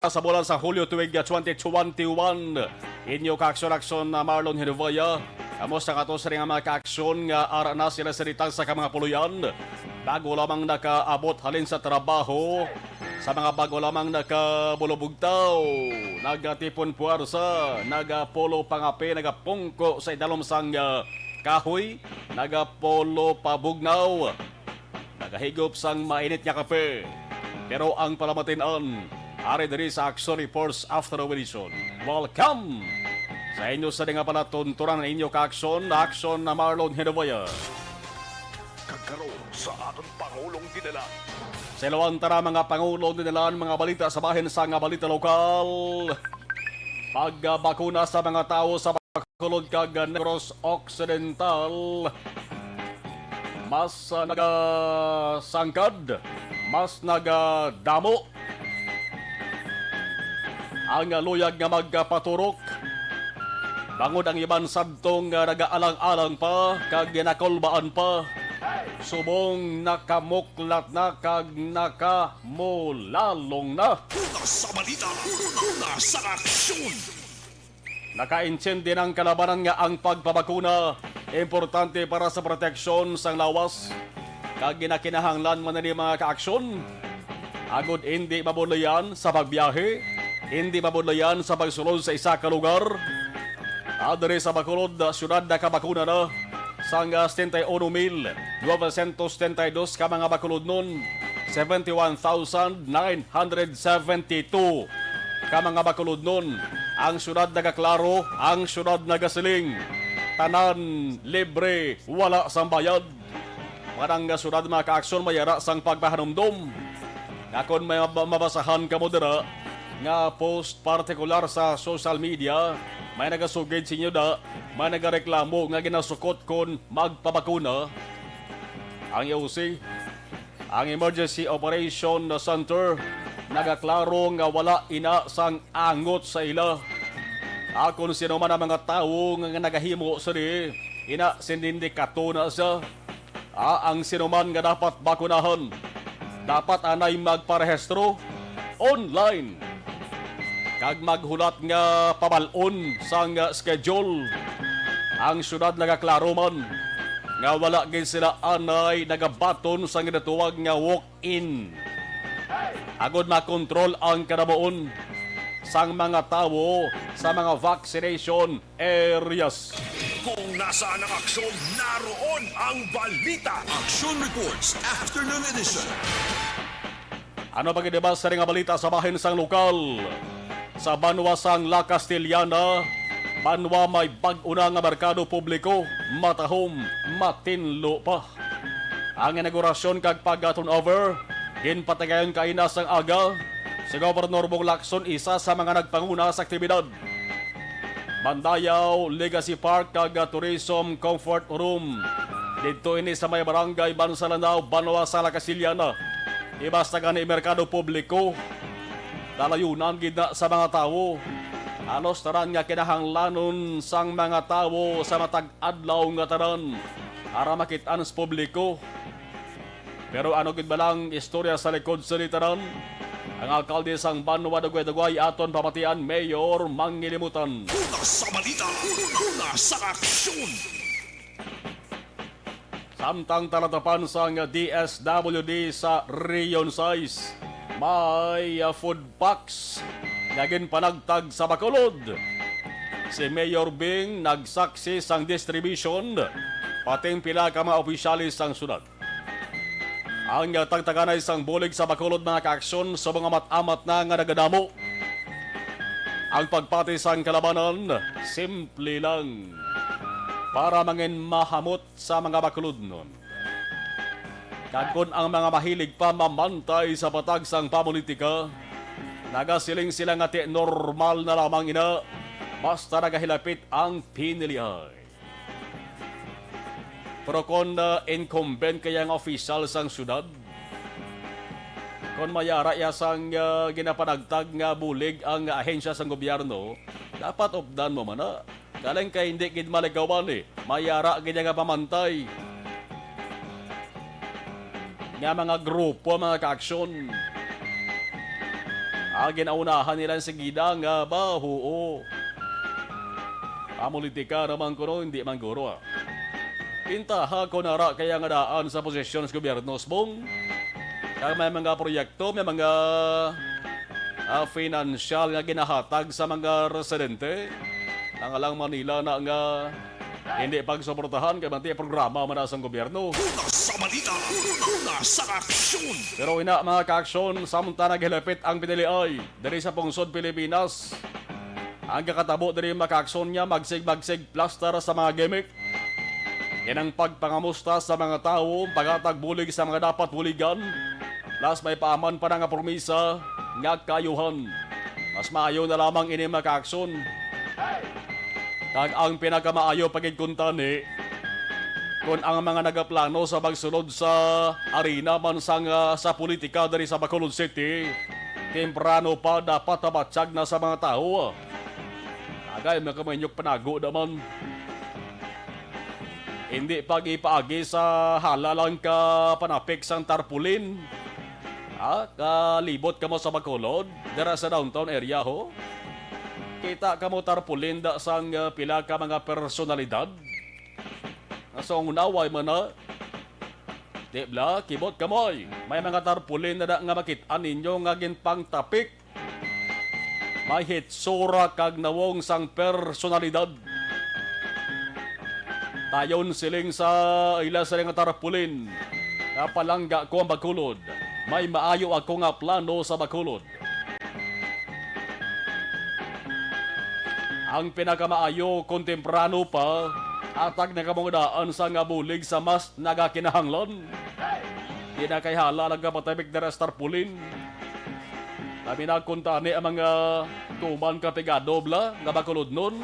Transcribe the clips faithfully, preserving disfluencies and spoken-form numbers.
sa bulan sa Hulyo tuig twenty twenty-one. Inyo kaaksyon-aksyon na Marlon Hinovaya. Kamusta kato sa nga mga kaaksyon nga ara na sila sa ditag sa ka mga puloy-an? Bago lamang nakaabot halin sa trabaho, sa mga bago lamang nakabulubugtaw, nagatipon puwersa, nagapolo pangape, nagapungko sa idalom sang, ah, kahoy, nagapolo pabugnaw, nagahigop sang mainit nga kape. Pero ang palamatin-an, ari diri sa Aksyon Reports Afternoon Edition. Welcome sa inyo sa nga palatuntunan ang inyo kaaksyon, Aksyon na Marlon Hinovaya. Kag karon sa aton Pangulong Dinalan. Sa ilang tara mga Pangulong Dinalan, mga balita sa bahin sa nga balita lokal. Pagbakuna sa mga tawo sa Bacolod kag Negros Occidental, mas, ah, nagasangkad, mas nagadamo ang luyag nga magpaturok, bangod ang iban sadto nga nagaalang-alang pa kag ginakulbaan pa, subong nakamuklat na kag nakamulalong na. Una sa balita, una sa aksyon. Nakaintindi ng kalabanan nga ang pagpabakuna importante para sa proteksyon sang lawas, kag ginakinahanglan man ini mga kaaksyon, agud indi mabudlayan sa pagbiyahe, indi mabudlayan sa pagsulod sa isa ka lugar. Ah, diri sa Bacolod, ah, siyudad, nakabakuna na sang, ah, setenta y uno mil novecientos setenta y dos ka mga Bacolodnon, seventy one thousand nine hundred seventy two ka mga Bacolodnon. Ang siyudad nagaklaro, ang siyudad nagasiling, tanan libre, wala sang bayad. Manang nga siyudad, mga kaaksyon, may ara sang pagpahanumdom nga kon may mab-, mabasahan kamo dira nga post partikular sa social media, may nagasugid sa inyo da, may nagareklamo nga ginasukot kon magpabakuna. Ang E O C, ang Emergency Operation Center, nagaklaro nga wala ina sang angot sa ila. Akon sino man ang mga tawo nga, nga nagahimo sini, ina sindindikato na siya. Ah, ang sino man nga dapat bakunahan, dapat anay magparehistro online kag maghulat nga pabal-on sang schedule. Ang siyudad nagaklaro man nga wala gid sila anay nagabaton sang ginatuwag nga walk-in, agod makontrol ang kadamuon sang mga tawo sa mga vaccination areas. Kung nasaan ang aksyon, naroon ang balita. Action Reports, Afternoon Edition. Ano pa gid ba sa nga balita sa bahin sang lokal? Sa banwa sang La Castellana, banwa may bag-o na nga merkado publiko, matahom, matinlo pa. Ang inaugurasyon kag pagka-turnover ginpatigayon kaina sang aga si Gobernador Bong Lacson, isa sa mga nagpanguna sa aktibidad. Mandayaw Legacy Park kag Tourism Comfort Room. Didto ini sa may barangay Bansalanao, banwa sa La Castellana. Ibasta gani merkado publiko. Dalayunan gid na sa mga tawo. Halos tanan nga kinahanglanon sang mga tawo sa matag adlaw nga tanan para makit-an sa publiko. Pero ano gid ba lang istorya sa likod sa litaran? Ang alkalde sang banwa, dugay-dugay aton pamatian, Mayor Mangilimutan. Una sa balita, una sa aksyon. Samtang talatapan sang D S W D sa Region sais, may, ah, food packs nga ginpanagtag sa Bacolod. Si Mayor Bing nagsaksi sang distribution, pating pila ka mga opisyales sang syudad. Ang tagtaganay sang bulig sa Bacolod, mga kaaksyon, sa mga mat-amat na nga nagadamo. Ang pagpati sang kalabanan, simple lang, para mangin mahamot sa mga Bacolodnon. Kag kon ang mga mahilig pa mamantay sa patag sang pamulitika, nagasiling sila nga ti normal na lamang ina, basta nagahilapit ang pinilihay. Pero kon, ah, incumbent kaya nga opisyal sang syudad, kon mayara iya sang, ah, ginapanagtag nga bulig ang ahensya sang gobyerno, dapat updan mo man na. Galing kay hindi gid maligawan, eh. Mayara gid nga pamantay nga mga grupo, mga kaaksyon. Ang ginaunahan nila sigida nga bahuo. Pamulitika naman kuno, hindi man guro, ah. Pintaha ko nara kaya nga daan sa posisyon sa gobyerno, Sbong. Kag may mga proyekto, may mga, ah, financial nga ginahatag sa mga residente. Ang alang Manila na nga hindi pagsuportahan kay manti programa man na sang gobyerno. Una sa balita, una sa aksyon. Pero ina, mga kaaksyon, samtang naghilapit ang piniliay diri sa pungsod Pilipinas, ang kakatabo diri, mga kaaksyon, niya magsig-magsig plastar sa mga gimmick. Yan ang pagpangamusta sa mga tawo, paghatag bulig sa mga dapat buligan, plus may paaman pa na nga promisa nga kaayuhan. Mas maayo na lamang ini, mga kaaksyon. Kag ang pinakamaayo pa gid kuntani, kon ang mga nagaplano sa pagsulod sa arena man sang, ah, sa politika diri sa Bacolod City, temprano pa dapat mabatyag na sa mga tawo. Agay, mga kamainyok, panago naman. Hindi pag-ipaagi sa hala lang ka panapik sang tarpaulin. Ha? Kalibot kamo sa Bacolod, dira sa downtown area, ho? Kita kamo tarpaulin da sang, ah, pila ka mga personalidad? Nga sa unaway man na. Di bala, kibot kamo, oy. May mga tarpaulin na da nga makit-an ninyo nga ginpangtapik. May hitsura kag nawong sang personalidad. Dayon siling sa ila sila nga tarpaulin, nga palangga ko ang Bacolod. May maayo ako nga plano sa Bacolod. Ang pinakamaayo kon temprano pa, hatag na kamo daan sa nga bulig sa mas nagakinahanglan. Di na kay hala lang ka patapik dira sa tarpaulin. Kami na kuntani ang mga tuman ka pigado bala nga Bacolodnon.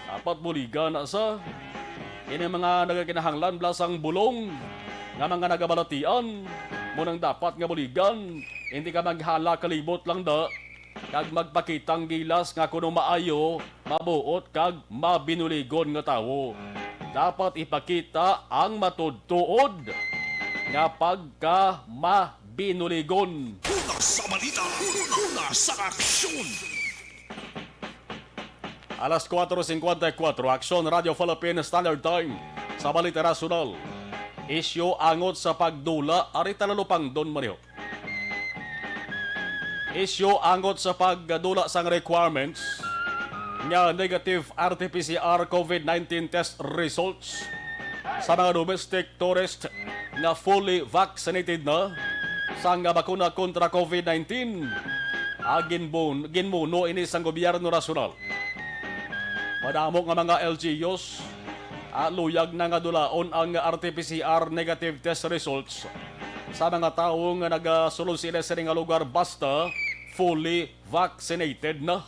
Dapat buligan na sa ini mga nagakinahanglan bala sang bulong nga mga nagabalatian. Mo nang dapat nga buligan, hindi ka maghala kalibot lang da, kag magpakitang gilas nga kuno maayo, mabuot kag mabinuligon nga tawo. Dapat ipakita ang matuod-tuod nga pagkamabinuligon. Una sa balita, una sa aksyon. Alas kuwatro singkwenta y kuwatro, Aksyon Radio Philippine Standard Time. Sa balita nasyonal, isyu angot sa pagdula ari talupangdon, maniho. Isyu angot sa pagdula sang requirements nga negative R T P C R COVID nineteen test results sa mga domestic tourist nga fully vaccinated na sang bakuna kontra COVID nineteen. Ah, ginbun-, ginmuno ini sang gobyerno nasyonal. Madamo nga mga L G Us, ah, luyag na nga dulaon ang R T P C R negative test results sa mga tawo nga nagasulod sila sa nga lugar basta fully vaccinated na.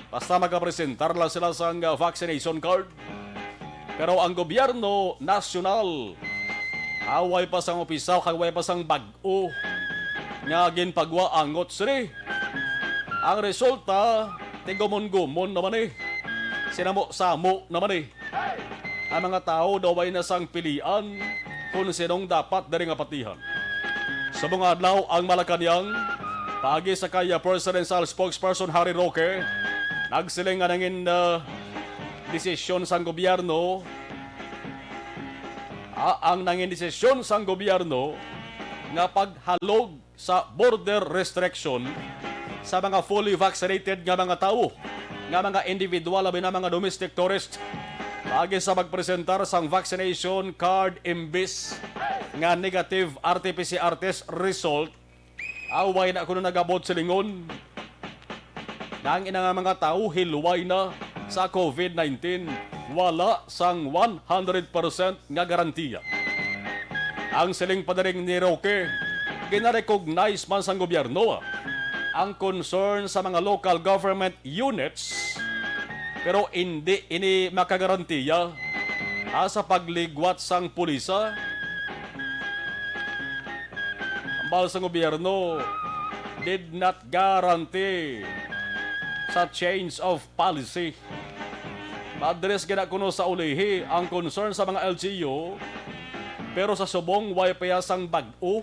Basta magapresentar lang sila sang vaccination card. Pero ang gobyerno nasyonal, ah, way pa sang opisaw kag way pa sang bag-o nga ginpagwa angot sini. Ang resulta, tigumon-gumon naman, eh. Sinamo-samo naman, eh. Ang mga tawo daw way na sang pilian kung sinong dapat diri nga patihan. Subong adlaw ang Malacañang, paagi sa kay, ah, Presidential Spokesperson Harry Roque, nagsiling nga nangin, ah, desisyon sang gobyerno, ah, ang nangin desisyon sang gobyerno nga paghalog sa border restriction sa mga fully vaccinated nga mga tawo, nga mga individual, labi na mga domestic tourist, paagi sa pagpresentar sang vaccination card imbis nga negative R T P C R test result. Away na kuno nagabot silingon nga ang ina nga mga tawo hilway na sa COVID nineteen, wala sang one hundred percent nga garantiya. Ang siling pa diri ni Roque, ginarecognize man sang gobyerno ang concern sa mga local government units, pero indi ini makagarantiya, ah, sa pagligwat sang pulisa. Hambal sang gobyerno, did not guarantee sa change of policy. Madres gina kuno sa ulihi ang concern sa mga L G U, pero sa subong way pa ya sang bag-o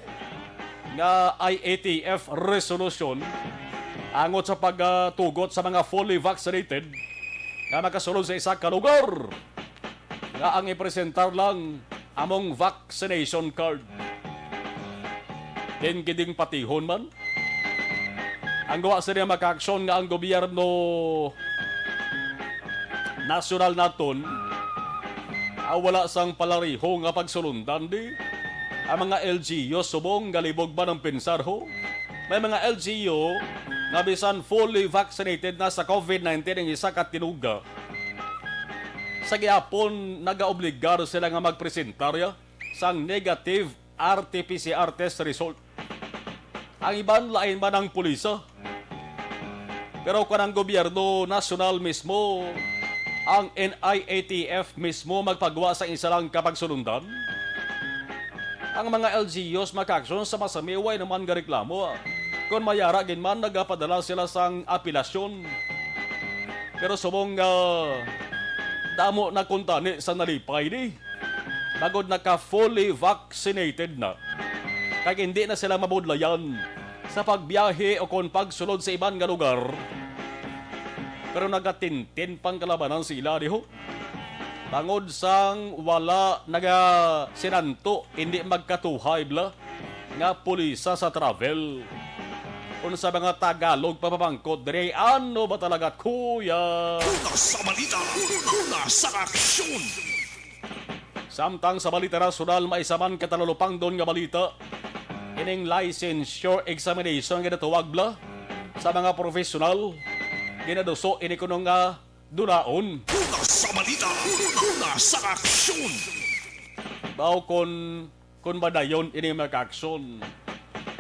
nga I A T F resolution angot sa pagtugot sa mga fully vaccinated nga makasulod sa isa ka lugar nga ang ipresentar lang among vaccination card. Din giding patihon man ang gawa sini nga makaaksyon nga ang gobyerno nasyonal naton, ah, wala sang palariho nga pagsulundan di. Ang mga L G U subong galibog man ang pensar ho. May mga L G U nga bisan fully vaccinated na sa COVID nineteen ang isa ka tinuga, sa gihapon nagaobligar sila nga magpresentarya sang negative R T P C R test result. Ang iban, lain man ang pulisa. Pero kung ang gobyerno nasyonal mismo, ang N I A T F mismo magpagwa sa isa lang ka pagsulundan, ang mga L G Us makaaksyon sa masamiway naman nga reklamo. Kung mayara gid man, nagapadala sila sang apelasyon. Pero subong nga damo na kuntani sa nalipay ni, bagod naka fully vaccinated na, kag hindi na sila mabudlayan sa pagbiyahe o kon pagsulod sa iban nga lugar. Pero nagatintin pang kalabanan sila diho, bangod sang wala nagasinanto, hindi magkatuhay bala nga pulisa sa travel. Unsa mga Tagalog papamangkot diri? Ano ba talaga, kuya? Una sa balita, una sa aksyon. Samtang sa balita nasyonal, may isa man ka talupangdon nga balita. Ining licensure examination nga natawag bala sa mga professional, ginaduso ini kuno nga dulaon. Una sa balita, una sa aksyon. Baw kon, kon ba dayon ini makaaksyon?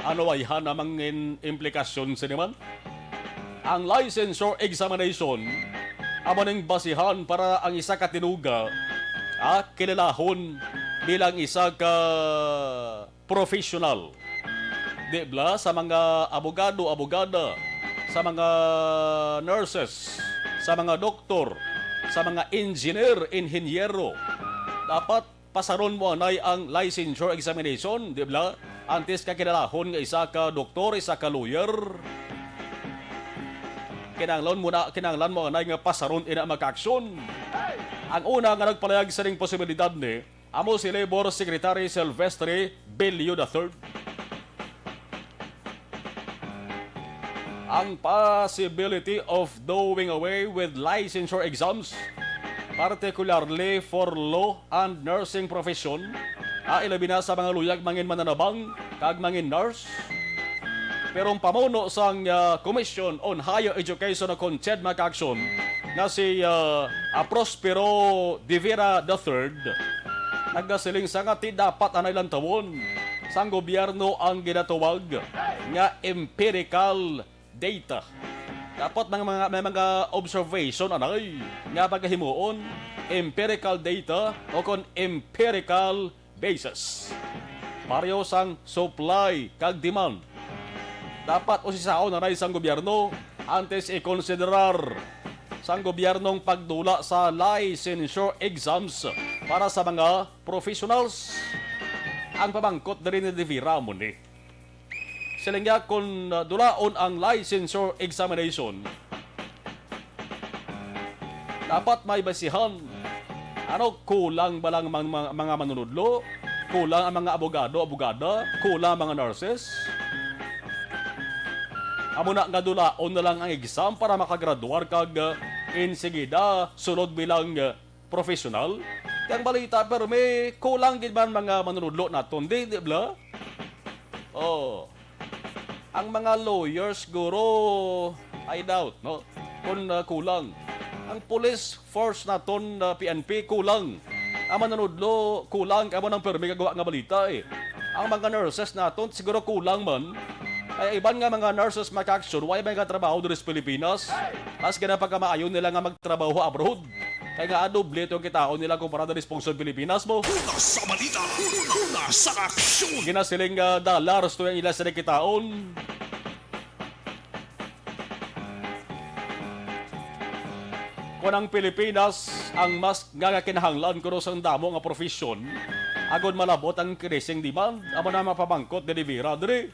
Ano ay han ang mga implikasyon sini man? Ang licensure examination amo ning basihan para ang isa ka tinuga, ah, kililahon bilang isa ka professional. Di bala sa mga abogado, abogada, sa mga nurses, sa mga doktor, sa mga engineer, inhinyero. Dapat pasaron mo anay ang licensure examination, di bala? Antes ka kinalahon nga isa ka doktor, isa ka lawyer, kinahanglan mo na, kinahanglan mo anay nga pasaron ina makaaksyon. Ang una nga nagpalayag sining posibilidad ni amo si Labor Secretary Silvestre Bello the third. Ang possibility of doing away with licensure exams, particularly for law and nursing profession, ah, ilabi na sa mga luyag mangin mananabang kag mangin nurse. Pero ang pamuno sang, ah, Commission on Higher Education o kon CHED makaaksyon nga si, ah, ah, Prospero de Vera the third nagasiling sa nga ti dapat anay lantawon sang gobyerno ang ginatawag nga empirical data. Dapat mga, mga, may mga observation anay nga pagahimuon, empirical data o kon empirical basis. Pareho sang supply kag demand. Dapat usisaon anay sang gobyerno antes ikonsiderar sang gobyernong pagdula sa licensure exams para sa mga professionals. Ang pamangkot diri ni De Vera amo ni, siling niya, kung, uh, dulaon ang licensure examination, dapat may basihan. Ano, kulang ba lang mang-, mga, mga manunudlo? Kulang ang mga abogado, abogada? Kulang ang mga nurses? Amo na nga dulaon na lang ang exam para makagraduar kag, uh, insigida sulod bilang, uh, professional? Kay ang balita, permi, kulang gid man mga manunudlo naton, di, di bala? Oh. Ang mga lawyers, siguro, I doubt, no? Kung, ah, kulang. Ang police force naton, ah, P N P, kulang. Ang manunudlo, kulang. Kamo nang permi kagawa nga balita, eh. Ang mga nurses naton, siguro kulang man. Ay, iban nga mga nurses makaaksyon, wala may katrabaho diri sa Pilipinas. Mas gina pagkamaayo nila nga magtrabaho abroad. Kay nga, ah, doble itong kitaon nila kumpara diri sa pungsod Pilipinas mo. Una sa balita, una sa aksyon. Ginasiling nga dollars to ang ila sila kitaon. Kung ang Pilipinas ang mas nga kinahanglan kuno sang damo nga profesyon, agod malabot ang increasing demand, amo na mapamangkot ni De Vera diri.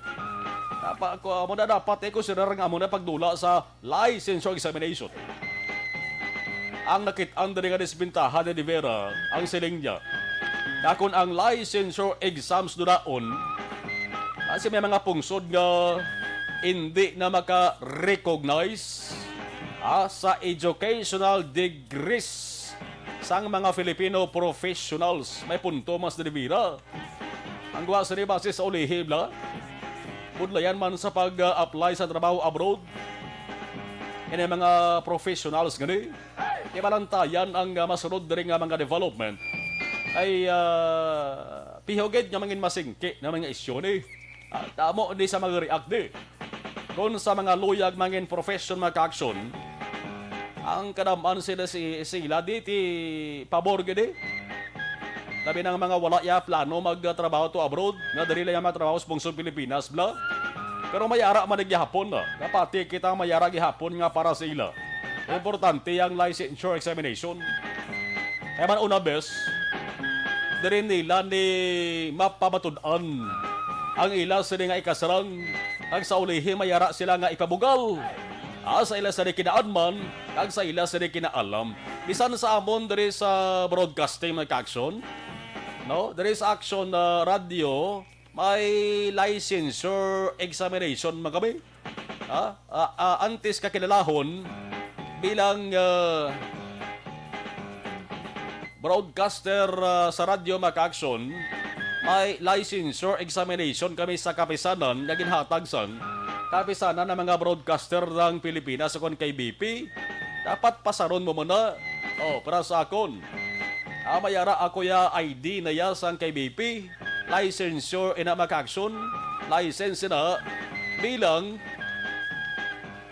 Apa, ko, amo na dapat i-consider nga amo na pagdula sa licensure examination. Ang nakit-an diri nga disbentaha ni De Vera, ang siling niya, na kon ang licensure exams dudaon, kasi may mga pungsod nga hindi na maka-recognize, ah, sa educational degrees sang mga Filipino professionals. May punto man si De Vera. Ang guwa sini base sa ulihi, bla. Budlayan man sa pag-apply sa trabaho abroad. Ini mga professionals gani. Kay malantayan ang, ah, masunod diri nga mga development ay, ah, pihugid nga mangin masingki na mga isyu ni. Ah, damo ni sa mag-react di. Kung sa mga luyag mangin profession, mga ka-aksyon, ang kadaman sila si, sila di ti pabor gid eh. Labi ng mga wala ya plano magtrabaho to abroad, nga diri lang ya matrabaho sa pungsod Pilipinas, bla. Pero may ara man gihapon na. Kapati kita may ara gihapon nga para sa ila. Importante ang licensure examination. Kaya man una bes, diri nila ni mapamatud-an ang ila sini nga ikasarang, kag sa ulihi may ara sila nga ipabugal, ah, sa ila sini kinaadman, kag sa ila sini kinaalam. Bisan sa amon diri sa broadcasting, mga ka-aksyon, no? Diri sa Aksyon, ah, Radio, may licensure examination man kami. Ha? Ah, ah, antes kakilalahon bilang, ah, broadcaster, ah, sa radyo, mga ka-aksyon, may licensure examination kami sa kapisanan nga ginhatag sang kapisanan ng mga broadcaster ng Pilipinas ukon K B P. Dapat pasaron mo muna. Oh, para sa akon. Ah, may ara ako ya I D na ya sang K B P. Licensure ina, mga ka-aksyon. License ina bilang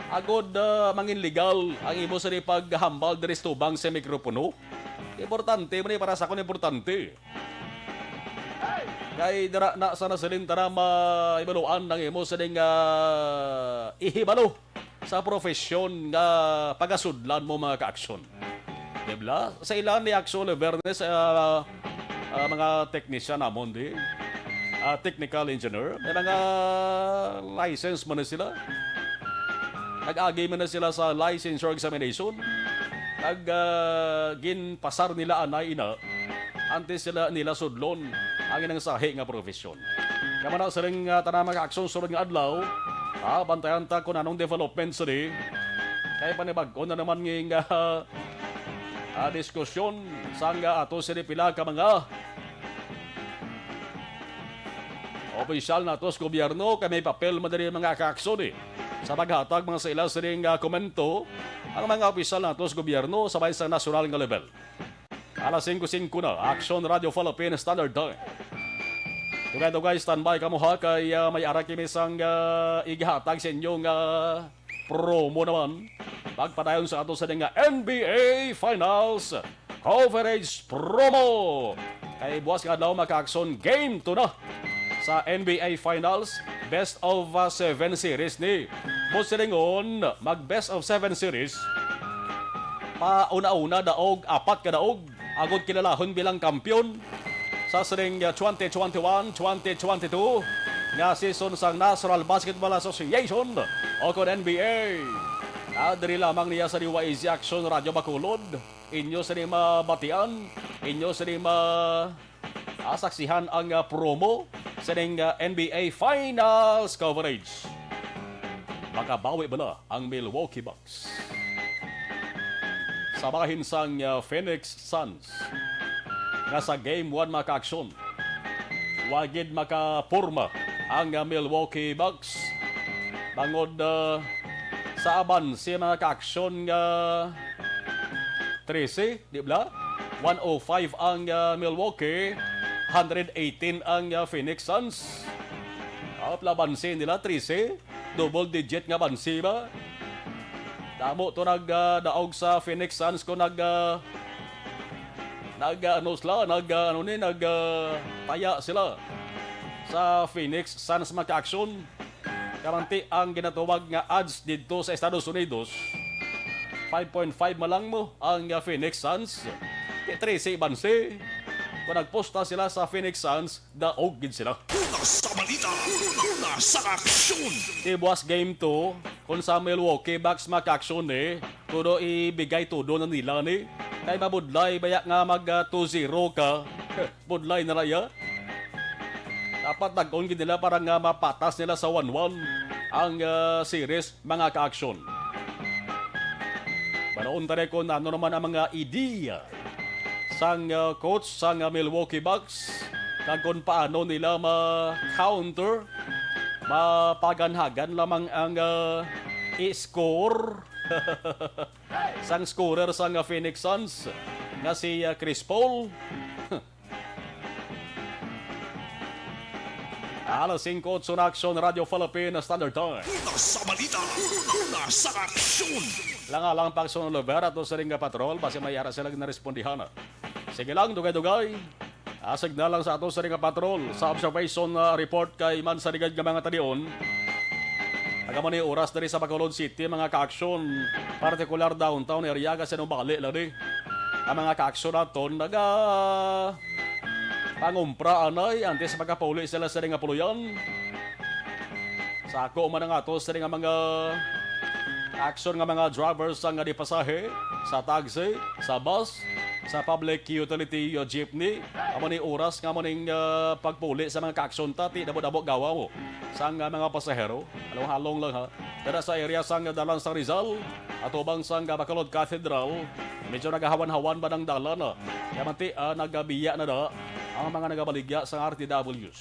agod, ah, mangin legal ang imo sini paghambal diri sa tubang sa mikropono. Importante man ni para sa akon, importante. Kay dira na sa nasilin ta na mahibaluan ang imo sining, ah, ihibalo sa profesyon nga pagasudlan mo, mga ka-aksyon. Di ba? Sa ilan ni Axel Vernes, ah, ah, mga technician namon di, ah, technical engineer, may mga license man na sila. Nag-agi man na sila sa licensure examination. Nag, ah, ginpasar nila anay ina antes sila nila sudlon ang inang sahi nga profesyon. Kaya man na siling, ah, tanan, mga ka-aksyon, sulod nga adlaw, ah, bantayan ta kung anong development sini. Kay panibag-o na naman nging, ah, ah, diskusyon sang, ah, ato sini pila ka mga opisyal nato sa gobyerno, kay may papel man diri, mga ka-aksyon, eh, sa paghatag mga sa ila sining, ah, komento ang mga opisyal nato sa gobyerno sa bahin sa nasyonal nga level. Alas singko singko na, Action Radio Philippine Standard Time. Dugay-dugay, standby kamo ha, kay, ah, may ara kami sang, ah, igihatag sa inyo nga promo naman. Pagpadayon sa ato sa nga N B A Finals Coverage Promo. Kay buwas nga adlaw, mga ka-aksyon, game two na sa N B A Finals, best of, ah, seven series ni. Mo silingon, mag best of seven series. Pauna-una daog, apat ka daog, agod kilalahon bilang kampiyon sa sining, ah, twenty twenty-one, twenty twenty-two nga season sang National Basketball Association o kon N B A. Ah, diri lamang niya sa D Y A Z Action Radio Bacolod. Inyo sini mabatian, inyo sini ma-, ah, saksihan ang, ah, promo sining, ah, N B A Finals Coverage. Makabawi bala ang Milwaukee Bucks sa bahin sang, ah, Phoenix Suns, nga sa Game one, mga ka-aksyon, wa gid makaporma ang, ah, Milwaukee Bucks bangod, ah, sa abanse, mga ka-aksyon, nga trese, di ba? One oh five ang, ah, Milwaukee, hundred eighteen ang, ah, Phoenix Suns. Up, labanse nila, trese. Double digit nga banse ba? Damo to nag, ah, daog sa Phoenix Suns ko nag, ah, nag, ah, ano sila, nag, ah, ano ni, nag, ah, taya sila sa Phoenix Suns, mga ka-aksyon. Kamanti ang ginatawag nga odds didto sa Estados Unidos, five point five man lang mo ang, ah, Phoenix Suns. Kay trese banse. Kung nagposta sila sa Phoenix Suns, daog gid sila. Una sa balita, una sa aksyon. Di buwas game two, kung sa Milwaukee Bucks makaaksyon ni, todo ibigay todo na nila ni. Kay mabudlay baya nga mag, ah, two zero ka. Budlay na ra ya. Dapat dag-on gid nila para nga mapatas nila sa one one ang, ah, series, mga kaaksyon. Banaon ta rin kung ano naman ang mga ideya sang, ah, coach sang, ah, Milwaukee Bucks, kag kung paano nila ma-counter, mapaganhagan lamang ang, ah, i-score sang scorer sang, ah, Phoenix Suns nga si, ah, Chris Paul. Alas singko, otso na Aksyon, Radyo Philippine Standard Time. Una sa balita, una sa aksyon. Lang-alang pa, Aksyon Oliver, ato sa ring patrol, basi may ara sila ginarespondihan. Sige lang, dugay-dugay. Asig na lang sa ato sa ring patrol, sa observation, ah, report kay man sa ligad nga mga talion. Nagamo ni oras diri sa Bacolod City, mga kaaksyon, partikular downtown area, kasi nung bali lang ni. Ang mga kaaksyon naton naga pangumpra anay antes makapauli sila sa ring puloy-an. Sa ako man ang ato sa ring mga aksyon nga mga drivers ang di pasahe sa taxi, sa bus, sa public utility o jeepney. Amo ni oras nga mo ning, ah, pagpauli sa mga kaaksyon ta, ti dabo-dabo gawa mo sang, ah, mga pasahero. Halong-halong lang, ha. Dira sa area sang dalan sa Rizal, atubang sang Bacolod Cathedral, medyo nagahawan-hawan ba ng dalan, ah? Kaya manti, ah, nagabiya na da ang mga nagabaligya sa R T Ws.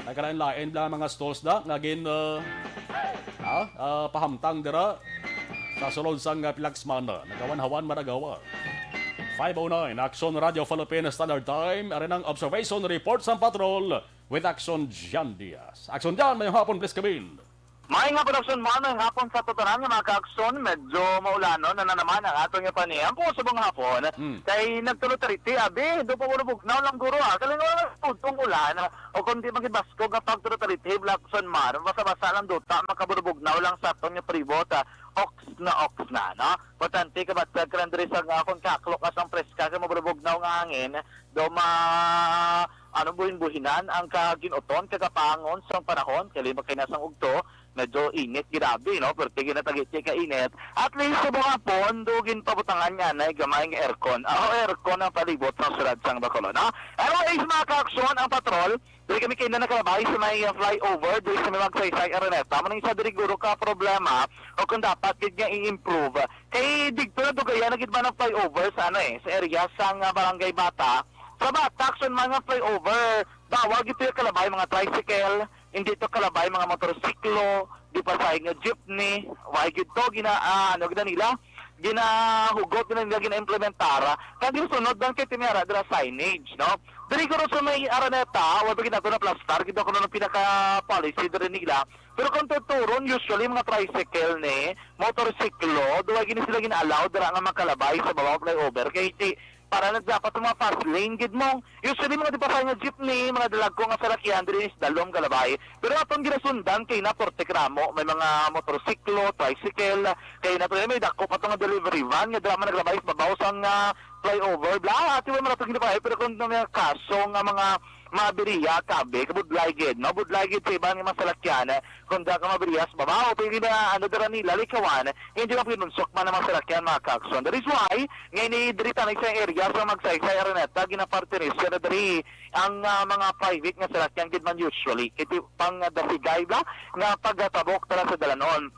Nagkalain-lain lang ang mga stalls da nga gin, ah, ah, ah, pahamtang dira sa sulod sang, ah, pila ka semana. Nagahawan-hawan man nagawa. Five oh nine, Aksyon Radyo Philippine Standard Time. Ari ang observation report sang patrol with Aksyon Jan Diaz. Aksyon Jan, mayong hapon, please come in. Maayong hapon, Aksyon Mar, maayong hapon sa tanan nga mga ka-Aksyon. Medyo maulanon na, na naman ang aton nga panahon subong hapon. Hmm. Kay nagtulo ta riti, abi, do pa wala bugnaw lang guro, ah. Kalingaw lang putong ulan, ah. O kung di maghibaskog nga pagtulo ta riti, Aksyon Mar, basa-basa lang duta, makabulubugnaw lang sa aton nga palibot, ah. Oks na, oks na, no? Importante, kabatyag, ka lang diri sa, ah, kung kaklok ka sang preska, kay mabulubugnaw nga hangin, do ma-, ano, buhin-buhinan ang kagin-uton, kagapangon sang panahon, kay lima kay na sang ugto, medyo init, grabe, no? Pero tigil na tagiti ka init. At least, sa mga hapon, do ginpabutangan nga na gamay nga aircon. Aho, aircon ang palibot sa syudad sang Bacolod, no? Anyways, mga ka-Aksyon, ang patrol, diri kami kay na nakalabay sa may, uh, flyover, diri sa may Magsaysay Araneta. Amo nang isa diri guro ka problema, o kung dapat gid nga i-improve. Kay digto na dugayan na gid man ang flyover sa, ano, eh, sa area sang, uh, Barangay Bata. Sa Bata, Aksyon Mar, nga flyover, bawal gid to kalabay mga tricycle, hindi to kalabay mga motorsiklo, di pasahe nga jeepney, why gid to gina-, ah, ano gid nila, ginahugot gid nila, gina-implementar. Kag yung sunod lang kay timiyara dira signage, no? Diri guro sa may Araneta, wala pa gid nato na plastar, gid ako na pinaka-policy diri nila. Pero kung tuturon, usually mga tricycle ni, motorsiklo, duwa gini sila gina-allow dira nga makalabay sa bawang flyover. Kay ti-, para na dapat ang mga fast lane gid mo. Usually, mga di pa nga jeepney, mga dalagko nga salakyan, diri is dalom kalabay. Pero aton ginasundan kay na porte kramo, may mga motorsiklo, tricycle, kay na to may dako pa to nga delivery van nga dira man naglabay sa babaw sang, ah, flyover. Bla, ati, wala man ato ginapahay, pero kung may kaso nga mga mabiriya, kabe, kabudlay gid, no? Budlay gid sa iban nga mga salakyan, eh, kung da ka mabiriya sa babaw, pero gina-, ano, dira nila, likawan, hindi lang pinunsok man ang mga salakyan, mga ka-Aksyon. That is why, nga ini diri tanay sa area sa Magsaysay Araneta, ginaparte ni siya na diri ang, ah, mga private nga salakyan gid man usually. Kay ti-, pang, ah, dasigay bla nga pagtabok tara sa dalanon.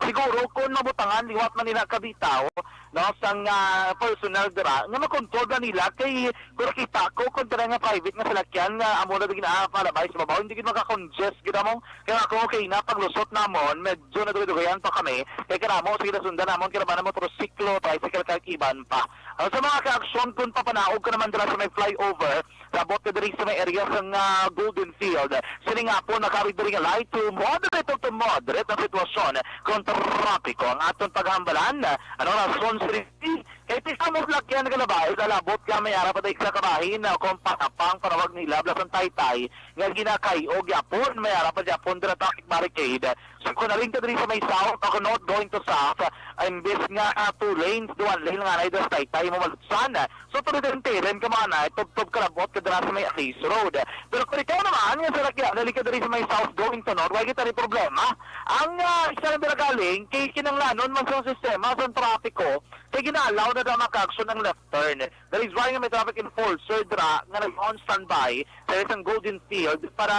Siguro kung mabutangan liwat man nila kabitaw, no, sang, ah, personnel dira, nga makontrol na nila kay kung kita ko kung dira nga private nga salakyan nga amo na gina-, ah, palabay sa babaw, hindi gid maka-congest gid amo. Kaya ako, okay na, paglusot namon, medyo nadugayan pa kami. Kay karamo, sige, nasundan namon, karaman ang motorsiklo, tricycle, kag iban pa. Ang sa mga ka-Aksyon, kung papanaog ka naman dira sa may flyover, labot ka diri sa may area sa nga Golden Field. Sini nga po, nakawig diri nga light to moderate to moderate ang sitwasyon kung trapiko. Ang aton paghambalan, ano, rason, sini, kay ti sa mo lakyan nga labay, lalabot ka, may ara pa dahil sa kabahin, na kung patapang, panawag nila, blasang taytay, nga ginakay o gyapon, may ara pa gyapon dira traffic barricade So, kung naling ka diri sa may south, ako north going to south, ah, imbes nga, ah, two lanes, duha lane nga na, das taytay mo malutsan. So, tuloy din tiren ka mga na, tubtob ka labot ka dira sa may Alice Road. Pero kung ikaw naman, nga sa lakyan, dali ka diri sa may south going to north, wala kita ni problema. Ang, ah, isa na dira galing, kay kinanglanon man sa sistema sa trapiko, kay ginaalaw na daw makaaksyon ang left turn. That is why nga may traffic enforcer dira nga nag-on standby sa isang Golden Field para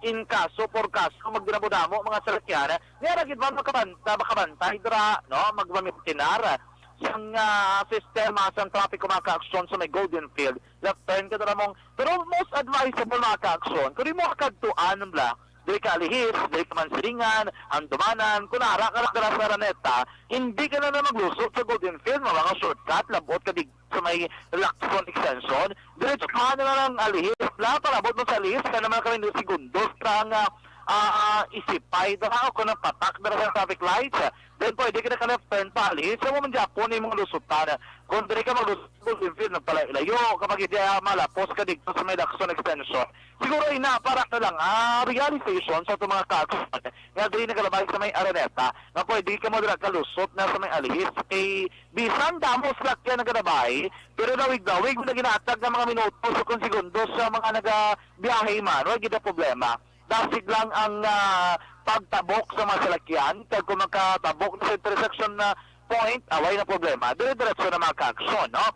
in kaso, for kaso, magdinamo-damo mga salakyan, nga ra gid man makabanta, makabantay dira, no? Magmamintinar sang, ah, sistema sang trapiko makaaksyon sa may Golden Field. Left turn ka dira mong, pero most advisable makaaksyon, kung di mo kadtuan bla, diri ka Alihis, diri ka Mansilingan, Handumanan, kung ara ka lang dira sa Araneta, hindi ka na, na maglusot sa Golden Field, mga shortcut, labot ka dig sa may Lacson Extension. Diretso ka na lang Alihis, la, parabot mo sa Alihis, ka naman kami ng segundos, kang, ah, ah, isipay, dara, o kung ang patak, dara sa traffic lights, then pwede ka na ka left turn pa Alihis, sa mo man dyan po na yung mga lusutan. Kung diri ka maglusot sa Golden Field, nagpalayo-layo, kapag hindi, ah, malapos ka dito sa may Lacson Extension. Siguro ina para na lang, ah, realization sa itong mga kaaksyon nga diri nagalabay sa may Araneta, nga pwede ka mo dira kalusot na sa may Alihis. Kay bisan damo sila kaya nagalabay, pero dawig-dawig mo na ginatag nga mga minuto o kung segundos sa mga nagabiyahe man, wala gid na problema. Dasig lang ang, ah, pagtabok sa mga salakyan, kag kung makatabok na sa intersection na point, away na problema. Dire-diretso na mga kaaksyon, no?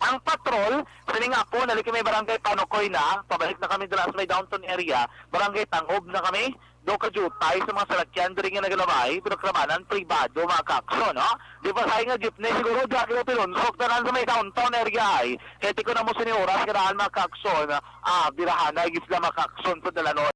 Ang patrol, sining hapon, nali kami Barangay Panukoy na, pabalik na kami dira sa may downtown area, Barangay Tangob na kami, do ka jutay sa mga salakyan, diri nga nagalabay, pero kamanan, pribado, mga kaaksyon, no? Di pa sa nga jeepney, siguro, di ako pinuntok, tanan sa may downtown area ay, kaya di ko na mo sini oras, kailangan, mga kaaksyon, ah, birahanay, gid sila, mga kaaksyon, sa dalanon.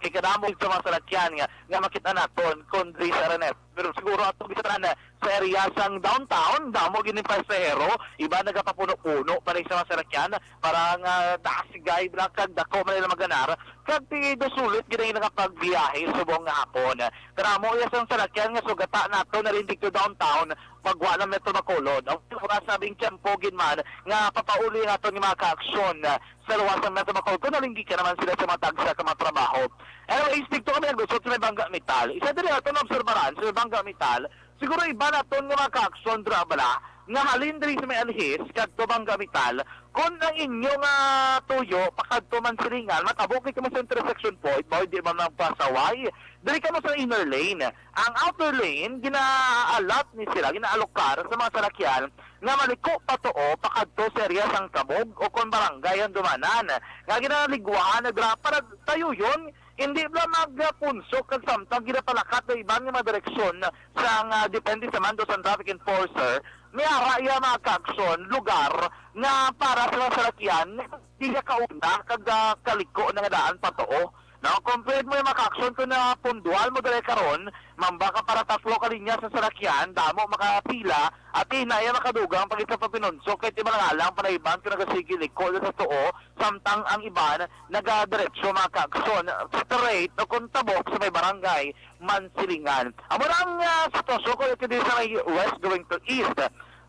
Kay kadamo sa mga salakyan nga, nga makita naton, kung diri sa Araneta. Pero siguro ato, bisa tanan, sa area sang downtown, damo gini pasahero, iba nagapapuno-puno pa rin sa mga salakyan, para nga dasigay lang kag dako man nila maganar, kag ti do sulit gid ang nakapagbiyahe subong nga hapon. Karamo iya sang salakyan nga sugata nato na rin dito downtown, pagwa ng Metro Bacolod. Ang oras na bing tiyempo gid man nga papauli nato ni mga kaaksyon sa luwas ng Metro Bacolod, kung nalinggi ka naman sila sa mga tagsa ka mga trabaho. Anyways, dito kami naglusot sa may Bangga Metal. Isa diri ato na obserbaran sa may Bangga Metal, siguro iba naton nga mga kaaksyon dira bala, nga halin diri sa may Alhis, kadto Bangga Metal, kung ang inyo nga tuyo, pakadto man silingan, matabo kay kamo sa intersection point, ba, di man magpasaway, diri kamo sa inner lane. Ang outer lane, gina-allot ni sila, gina-alokar sa mga salakyan nga maliko patuo pakadto sa area sang Kabog o kon Barangay Handumanan, nga ginaligwaan na dira para tayo yun, hindi bala magpunsok kag samtang ginapalakat na iban nga mga direksyon sang, ah, depende sa mando sang traffic enforcer, may ara iya mga kaaksyon, lugar nga para sa mga salakyan, di ka kauna kag, ah, kaliko na nga daan patuo. No, compared mo yung mga aksyon ko na pundual mo dali karon, mamba ka para tatlo ka linya sa salakyan, damo makapila, at inaya makadugang pag isa pa pinunso, kay ti malangalang panaiban ko nagasigi liko sa tuo, samtang ang iban nagadiretso mga kaaksyon, straight o kung tabok sa may barangay Mansilingan. Amo na ang, ah, sitwasyon ko ito din sa may west going to east.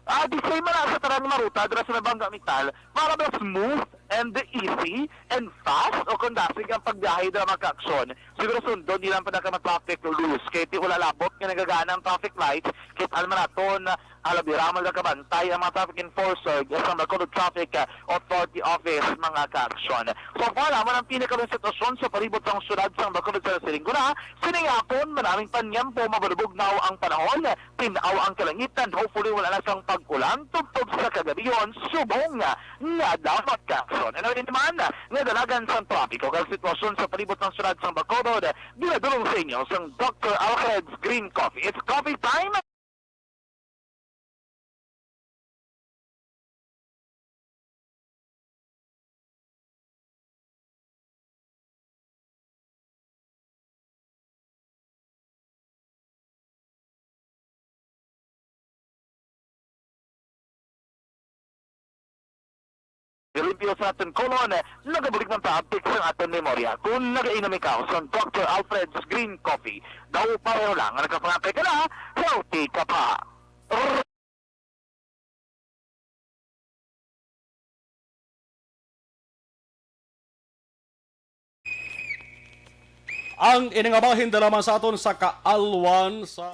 Ah, di same man sa tanan nga mga ruta dira sa Nabanga Metal, para ba smooth and easy and fast o kung dasig ang pagbiyahe dira mga kaaksyon. Siguro sundon nila pa na ka traffic rules. Kay ti wala labot nga nagagana ang traffic lights, kit almaraton, alabira man lang kabantay ang mga traffic enforcer sa Bacolod Traffic, ah, Authority Office, mga kaaksyon. So far, amo ang pinakalang sitwasyon sa palibot sang syudad sang Bacolod sa Siringuna. Sining hapon, maraming panyampo, mabalubog na ang panahon. Tin-aw ang kalangitan, hopefully wala na sang pag-ulan tubtob sa kagabion, subong nga dapat ka. So, ano rin naman nga dalagan sang trapiko kag sitwasyon sa palibot sang syudad sang Bacolod, ginadulong sa inyo sang Doctor Alfred's Green Coffee. It's coffee time! Limpyo sa aton colon, nagabalik man ta abtik sa aton memorya. Kung nagainom ikaw sa Doctor Alfred's Green Coffee, daw pareho lang ang nakapangapay ka na, healthy ka pa. Ang ini nga bahin dala man sa aton sa kaalwan sa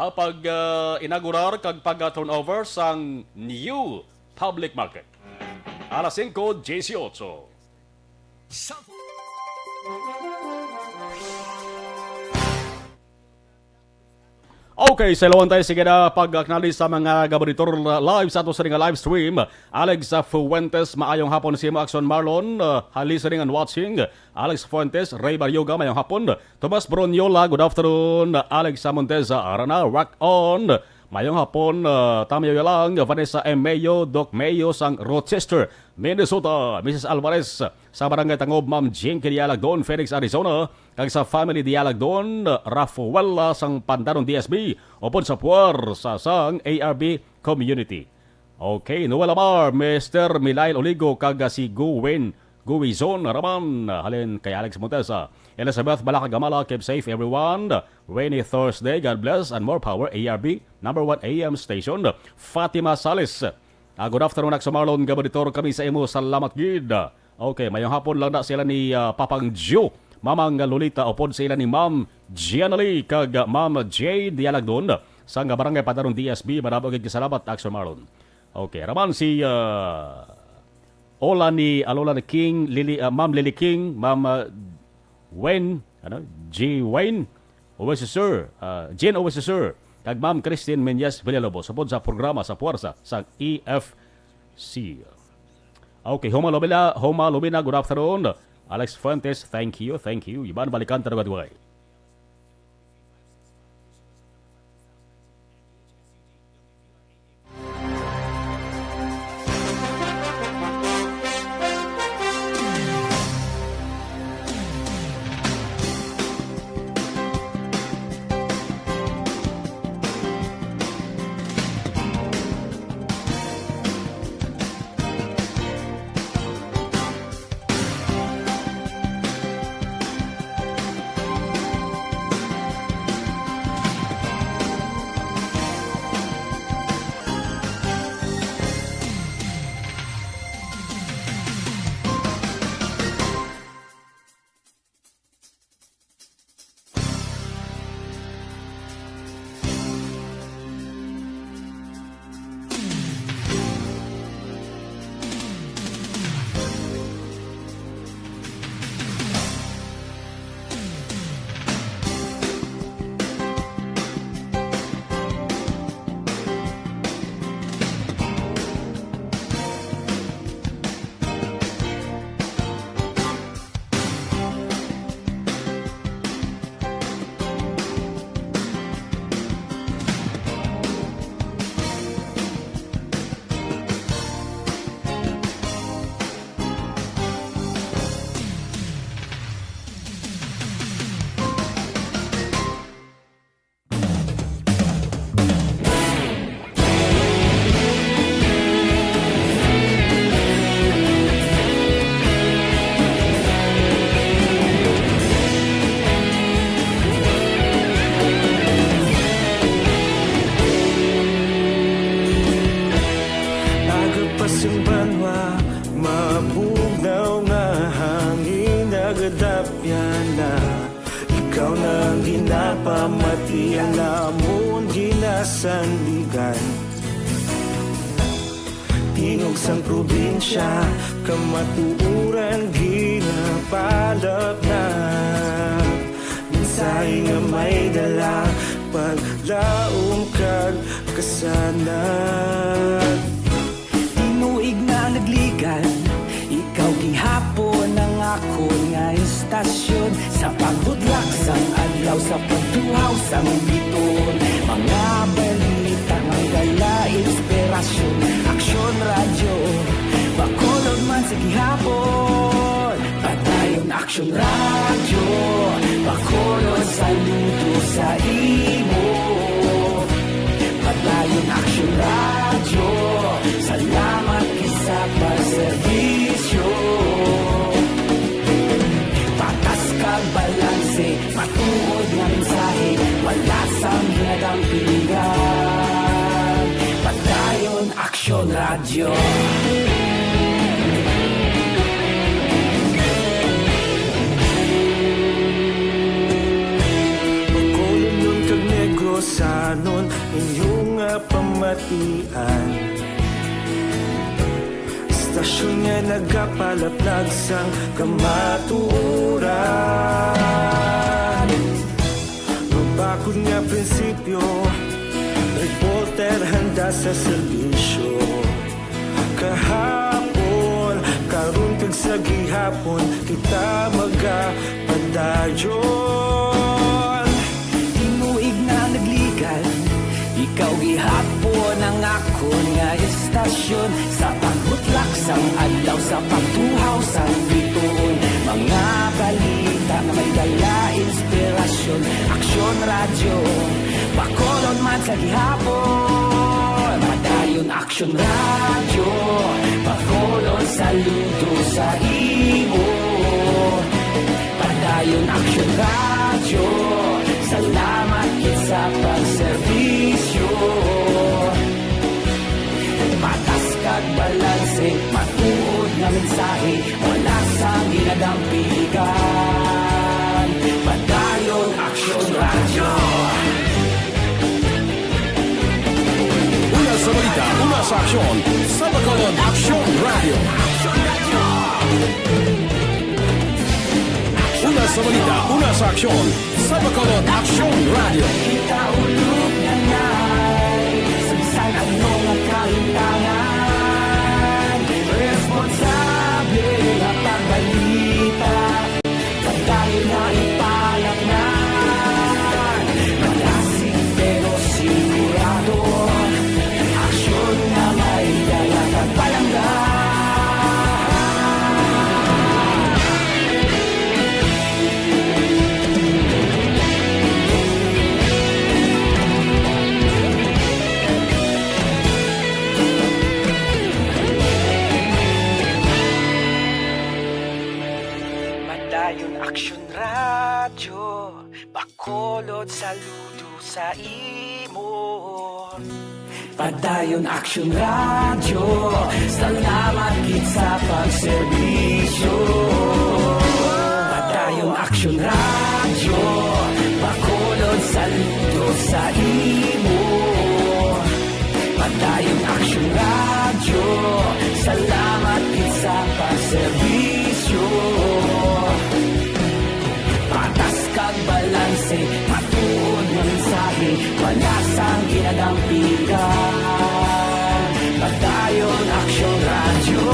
Ah, pag, ah, inaugurar kag pag, ah, turnover sang new public market. Alas singko dieciocho. Okay, sa ilawan tayo, sige na, pag-acknowledge sa mga gaboritor live sa ato sa nga live stream. Alex Fuentes, maayong hapon sa imo, Action Marlon, uh, listening and watching. Alex Fuentes, Ray Baryoga, maayong hapon. Tomas Bronyola, good afternoon. Alex Monteza, Arana, rock on. Maayong hapon, uh, Tamyo Yalang, Vanessa M. Mayo, Doc Mayo, sang Rochester, Minnesota. Missus Alvarez, sa Barangay Tangob, Ma'am Jinky Dialagdon, Phoenix, Arizona. Kag sa Family Dialagdon, Rafaela sang Pandanon D S B, upod sa puwersa sang A R B Community. Okay, Noel Amar, Mister Milail Oligo, kag si Guwin, Guwizon Raman, halin kay Alex Montesa. Elizabeth Balaka Gamala, keep safe everyone. Rainy Thursday, God bless and more power, A R B, number one A M station. Fatima Salis, ah, good afternoon, Action Marlon, gaboritor kami sa imo, salamat gid. Okay, mayong hapon lang na sila ni, ah, Papang Joe, Mamang Lolita, upod sa ila ni Ma'am Giannalie kag, ah, Ma'am Jade Dialagdon, sang Barangay Pandanon D S B, madamo gid nga salamat, Action Marlon. Okay, raman si, ah, Ola ni, ah, Lola ni King, Lily, ah, Ma'am Lily King, Ma'am, ah, Wayne, ano, G Wayne, Owe si Sir, ah, Jane Owe si Sir, kag Ma'am Christine Menyes Villalobos, upod sa programa sa Puwersa sang E F C. Okay, Homa Lumina, Homa Lumina, good afternoon. Alex Fuentes, thank you, thank you. Iban balikan ta duwa-duwa. Agapas ang banwa, mabugnaw nga hangin, nagadapyan na. Ikaw na ang ginapamati, ang amon ginasandigan. Tingog sang probinsya, kamatuoran ginapalapnag. Mensahe nga may dala, paglaom kag kasanag. Tinuig na nagligan, ikaw gihapon ang akon nga istasyon. Sa pagbudlak sang adlaw, sa pagtuhaw sang biton, mga balita nga may dala inspirasyon. Aksyon Radyo, Bacolod man sa gihapon. Padayon Aksyon Radyo, Bacolod saludo sa imo. Padayon Aksyon Radyo, salamat gid sa pagserbisyo. Patas kag balanse, matuod nga mensahe, wala sang ginadampingan. Padayon Aksyon Radyo. Bacolodnon kag Negrosanon, inyo nga pamatian. Istasyon nga nagapalaplag sang kamatuoran. Mabakod nga prinsipyo, reporter handa sa serbisyo. Kahapon, karon kag sa gihapon, kita magapadayon. Tinuig nga nagligan, ikaw gihapon ang akon nga istasyon. Sa pagbutlak sang adlaw, sa pagtuhaw sang bituon, mga balita nga may dala inspirasyon. Aksyon Radyo, Bacolod man sa gihapon. Padayon Aksyon Radyo, Bacolod saludo sa imo. Padayon Aksyon Radyo, salamat gid sa pagserbisyo. Patas kag balanse, matuod nga mensahe, wala sang ginadampigan. Padayon Aksyon Radyo. Una sa balita, una sa aksyon, sa Bacolod Aksyon Radyo. Una sa balita, una sa aksyon, sa Bacolod Aksyon Radyo. Kita ulog nanay, sa bisan ano nga kalimtangan, responsable nga pagbalita. Pagkain nga ipalaknan, malasig pero sigurado. Aksyon nga may dala kag palangga. Padayon Aksyon Radyo, Bacolod saludo sa imo. Padayon Aksyon Radyo, salamat gid sa pagserbisyo. Padayon Aksyon Radyo, Bacolod saludo sa imo. Padayon Aksyon Radyo, salamat gid sa pagserbisyo. Patas kag balanse, matuod nga mensahe, wala sang ginadampigan. Padayon Aksyon Radyo.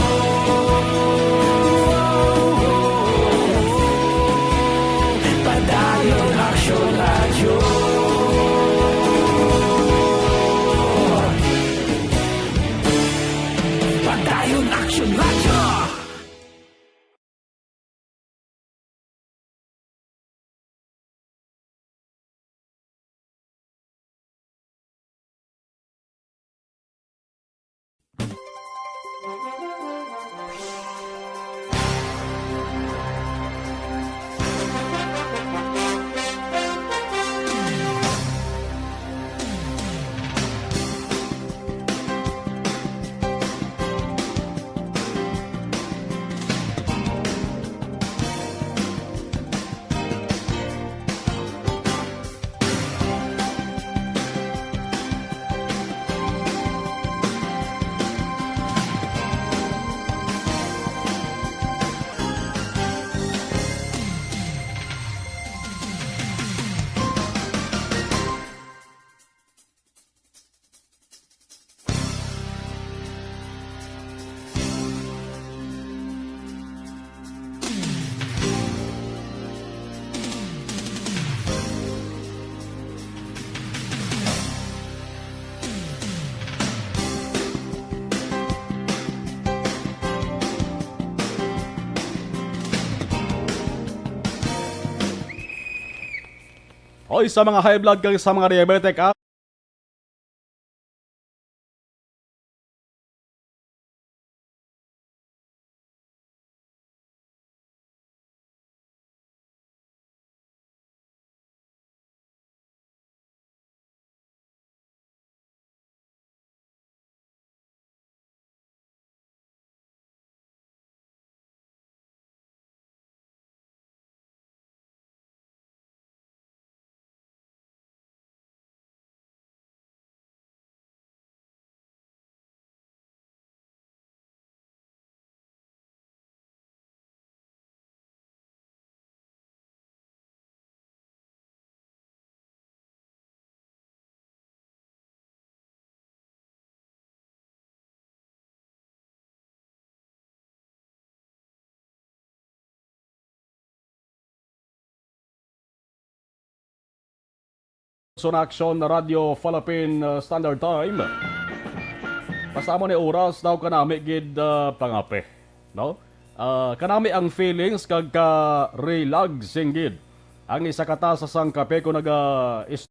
Padayon Aksyon Radyo. Padayon Aksyon Radyo. Oy, sa mga high blood kag sa mga diabetic, ah. So, na Aksyon na Radyo Philippine, uh, Standard Time. Basta mo ni oras daw kanami gid, uh, pangape, no? Uh, kanami ang feelings kag ka-relaxing gid. Ang isa ka tasa sang kape ko naga is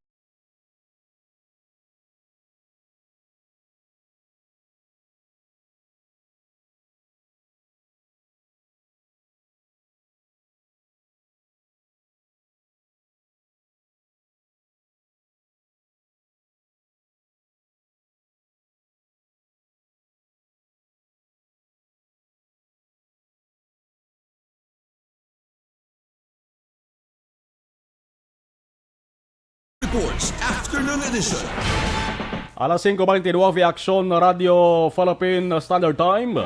Sports Afternoon Edition. Alas singko beintinuwebe, Aksyon Radyo Philippine Standard Time.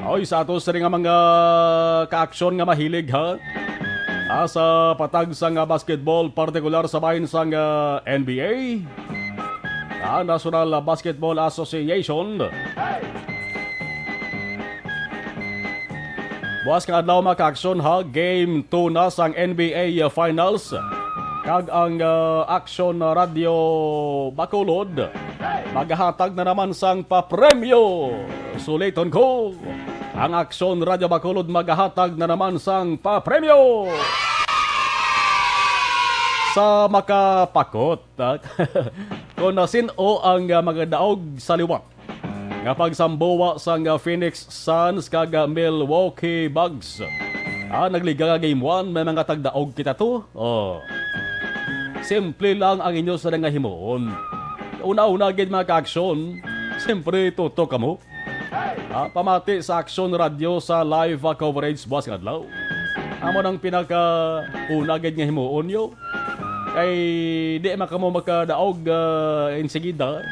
Oy, sa ato sa nga mga kaaksyon nga mahilig, ha? Ah, sa patag sa nga basketball, partikular sa bahin sang, ah, N B A, ah, National Basketball Association. Buwas nga adlaw, mga kaaksyon, ha, Game two na sang N B A Finals. Kag ang, ah, Aksyon Radyo Bacolod magahatag na naman sang papremyo. Suliton ko, ang Aksyon Radyo Bacolod magahatag na naman sang papremyo. Sa makapakot, ah, kung nasin-o ang, ah, magadaog sa liwat nga pagsambowa sang, ah, Phoenix Suns kag, ah, Milwaukee Bucks. Ah, nagliga nga game one, may mga tagdaog kita to. Oh. Simple lang ang inyo sa nga himuon. Una-una gid, mga kaaksyon, siyempre, tutok kamo. Ah, pamati sa Aksyon Radyo sa live, ah, coverage buwas nga adlaw. Amo nang pinaka-una gid nga himuon nyo. Kay di man kamo makadaog, ah, insigida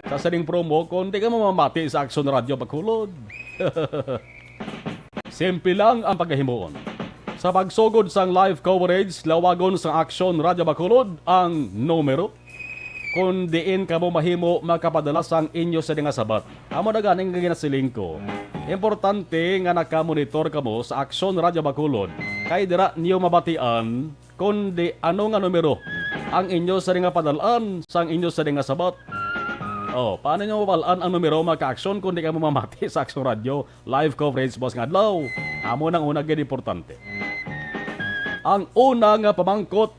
sa sining promo kung di kamo mamati sa Aksyon Radyo Bacolod. Simple lang ang pagahimuon. Sa pagsugod sang live coverage, lawagon sang Aksyon Radyo Bacolod ang numero kung diin kamo mahimo makapadala sang inyo sini nga sabat. Amo na gani nga ginasiling ko. Importante nga nakamonitor kamo sa Aksyon Radyo Bacolod, kay dira niyo mabatian kundi ano nga numero ang inyo sini nga padalaan sang inyo sini nga sabat. Oh, paano nyo mabal-an ang numero, mga kaaksyon, kung di kamo mamati sa Aksyon Radyo live coverage buwas nga adlaw? Amo nang una gid importante. Ang una nga pamangkot,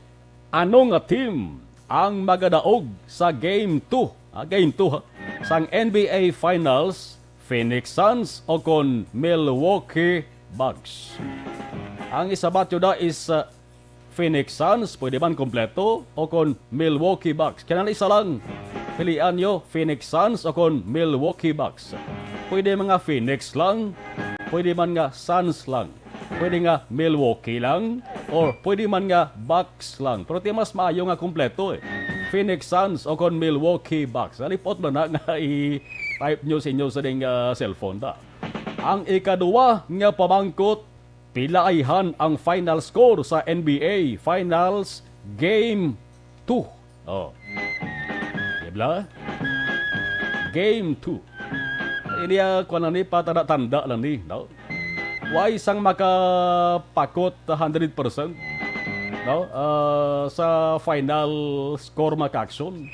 ano nga team ang magadaog sa Game two? Ah, Game two, ha, sang N B A Finals, Phoenix Suns o kon Milwaukee Bucks? Ang isabat nyo da is, ah, Phoenix Suns, pwede man kompleto, o kon Milwaukee Bucks. Kinahanglan isa lang. Pilian nyo, Phoenix Suns o kon Milwaukee Bucks. Pwede man nga Phoenix lang, pwede man nga Suns lang, pwede nga Milwaukee lang, or pwede man nga Bucks lang. Pero ti mas maayo nga kompleto, eh. Phoenix Suns o kon Milwaukee Bucks. Nalipot man na nga i-type nyo sa inyo sa ding, ah, cellphone ta. Ang ikaduwa nga pamangkot, pila ayhan ang final score sa N B A Finals Game two? Oh. Di ba? Game two. Ini, ah, kuwan lang ni, patanda-tanda lang ni, no? Way sang makapakot hundred percent, no? Ah, sa final score, mga kaaksyon.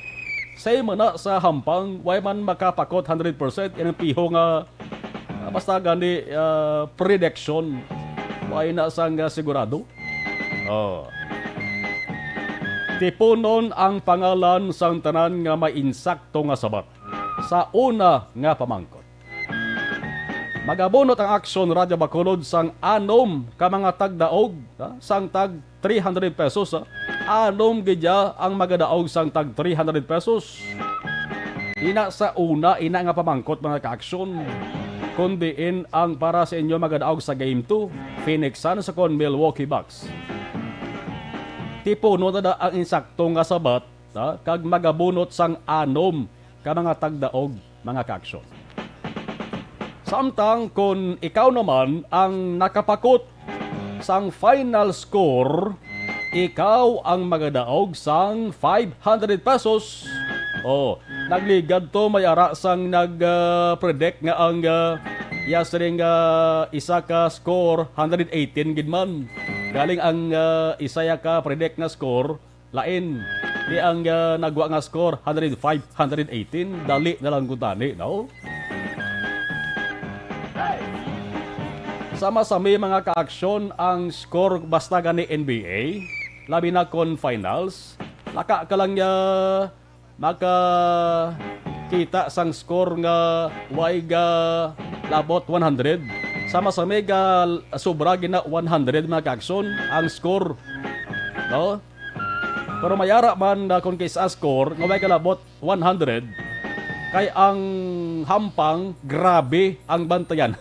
Say man na sa hampang, way man makapakot hundred percent, yan ang piho nga, ah, basta gani, ah, prediction. Way na sang, ah, sigurado. Oh. Tipunon ang pangalan sang tanan nga may insakto nga sabat sa una nga pamangkot. Magabunot ang Aksyon Radyo Bacolod sang anom ka mga tagdaog, ha, sang tag three hundred pesos, ha. Anom gid ya ang magadaog sang tag three hundred pesos. Ina sa una, ina nga pamangkot, mga kaaksyon, kun diin ang para sa inyo magadaog sa Game two, Phoenix Suns kon Milwaukee Bucks. Tipunon na da ang insakto nga sabat, ha, kag magabunot sang anom ka mga tagdaog, mga kaaksyon. Samtang kon ikaw naman ang nakapakot sang final score, ikaw ang magadaog sang five hundred pesos. Oh, nagligad to may ara sang nag, ah, predict nga ang, ah, iya siring nga isa ka score, hundred eighteen gid man. Galing ang, ah, isa ya ka predict nga score, lain. Di ang, ah, nagwa nga score, hundred five, hundred eighteen. Dali na lang gud tani, no? Sama-sami, mga kaaksyon, ang score basta gani N B A, labi na kon finals. Laka ka lang ya makakita sang score nga way ga labot one hundred. Sama-sami ga sobra gina one hundred, mga kaaksyon, ang score. No? Pero may ara man na kung kay sa score nga way kalabot one hundred, kay ang Hampang, grabe ang bantayan.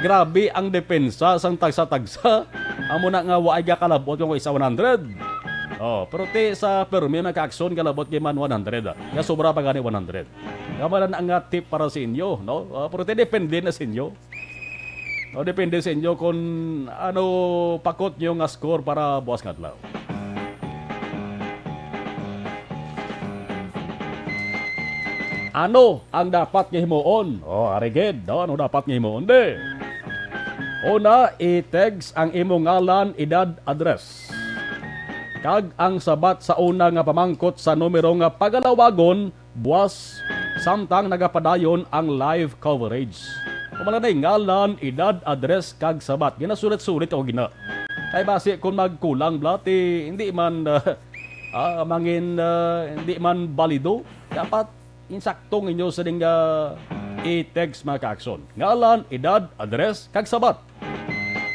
Grabe ang depensa sang tagsa-tagsa. Amo na nga way gakalabot kung isa one hundred. Oh, pero ti sa permi, mga kaaksyon, kalabot kay man one hundred, ah. Nga sobra pa gani one hundred. Nga wala na nga tip para sa inyo, no? Ah, pero ti depende na sa inyo. O, depende sa inyo kung ano pakot nyo nga score para buwas nga adlaw. Ano ang dapat nga himuon? O, ari gid, no? Ano dapat nga himuon, di? Una, i-text ang imo ngalan, edad, address, kag ang sabat sa una nga pamangkot sa numero nga pagalawagon buwas, samtang nagapadayon ang live coverage. Kung wala na'y ngalan, edad, address, kag sabat, ginasulit-sulit ako gina. Kay basi kung magkulang bala, ti hindi man, ah, ah, mangin, ah, hindi man balido, dapat insakto ninyo sa ding, ah, i-text, mga kaaksyon. Ngalan, edad, address, kag sabat.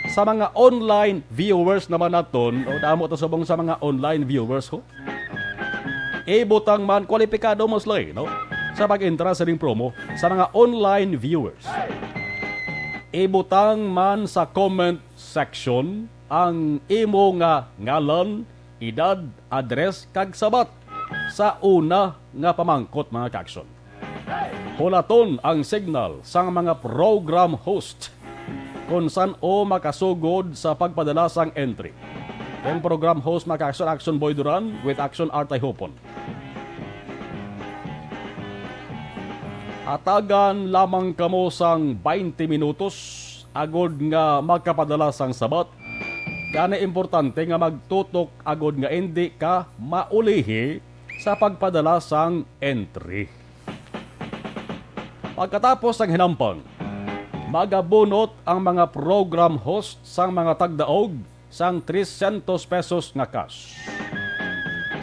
Sa mga online viewers naman naton, o, damo to subong sa mga online viewers ko. Ibutang man, kwalipikado mo sila, eh, no? Sa pag-entra sa ning promo, sa mga online viewers. Ibutang man sa comment section ang imo nga ngalan, edad, address, kag sabat sa una nga pamangkot, mga kaaksyon. Hulaton ang signal sang mga program host kon san-o makasugod sa pagpadala sang entry. Ang program host, mga kaaksyon, Action Boy Duran with Action Art Hopon. Hatagan lamang kamo sang twenty minutos agod nga makapadala sang sabat. Gani importante nga magtutok agod nga indi ka maulihi sa pagpadala sang entry. Pagkatapos sang hinampang, magabunot ang mga program host sang mga tagdaog sang trescientos pesos nga cash.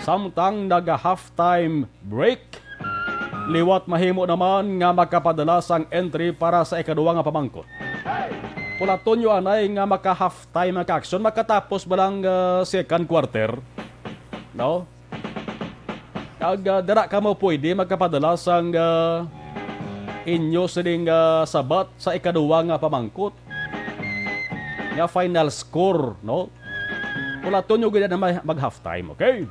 Samtang naga-halftime break, liwat mahimo naman nga makapadala sang entry para sa ikaduha nga pamangkot. Pulaton nyo anay nga maka-halftime ang action, makatapos ba lang, ah, second quarter? No? Kag, ah, dira kamo pwede magkapadala sang, ah, inyo sining, ah, sabat sa ikaduha nga pamangkot nga final score, no? Pulaton nyo gid na may mag-halftime, okay?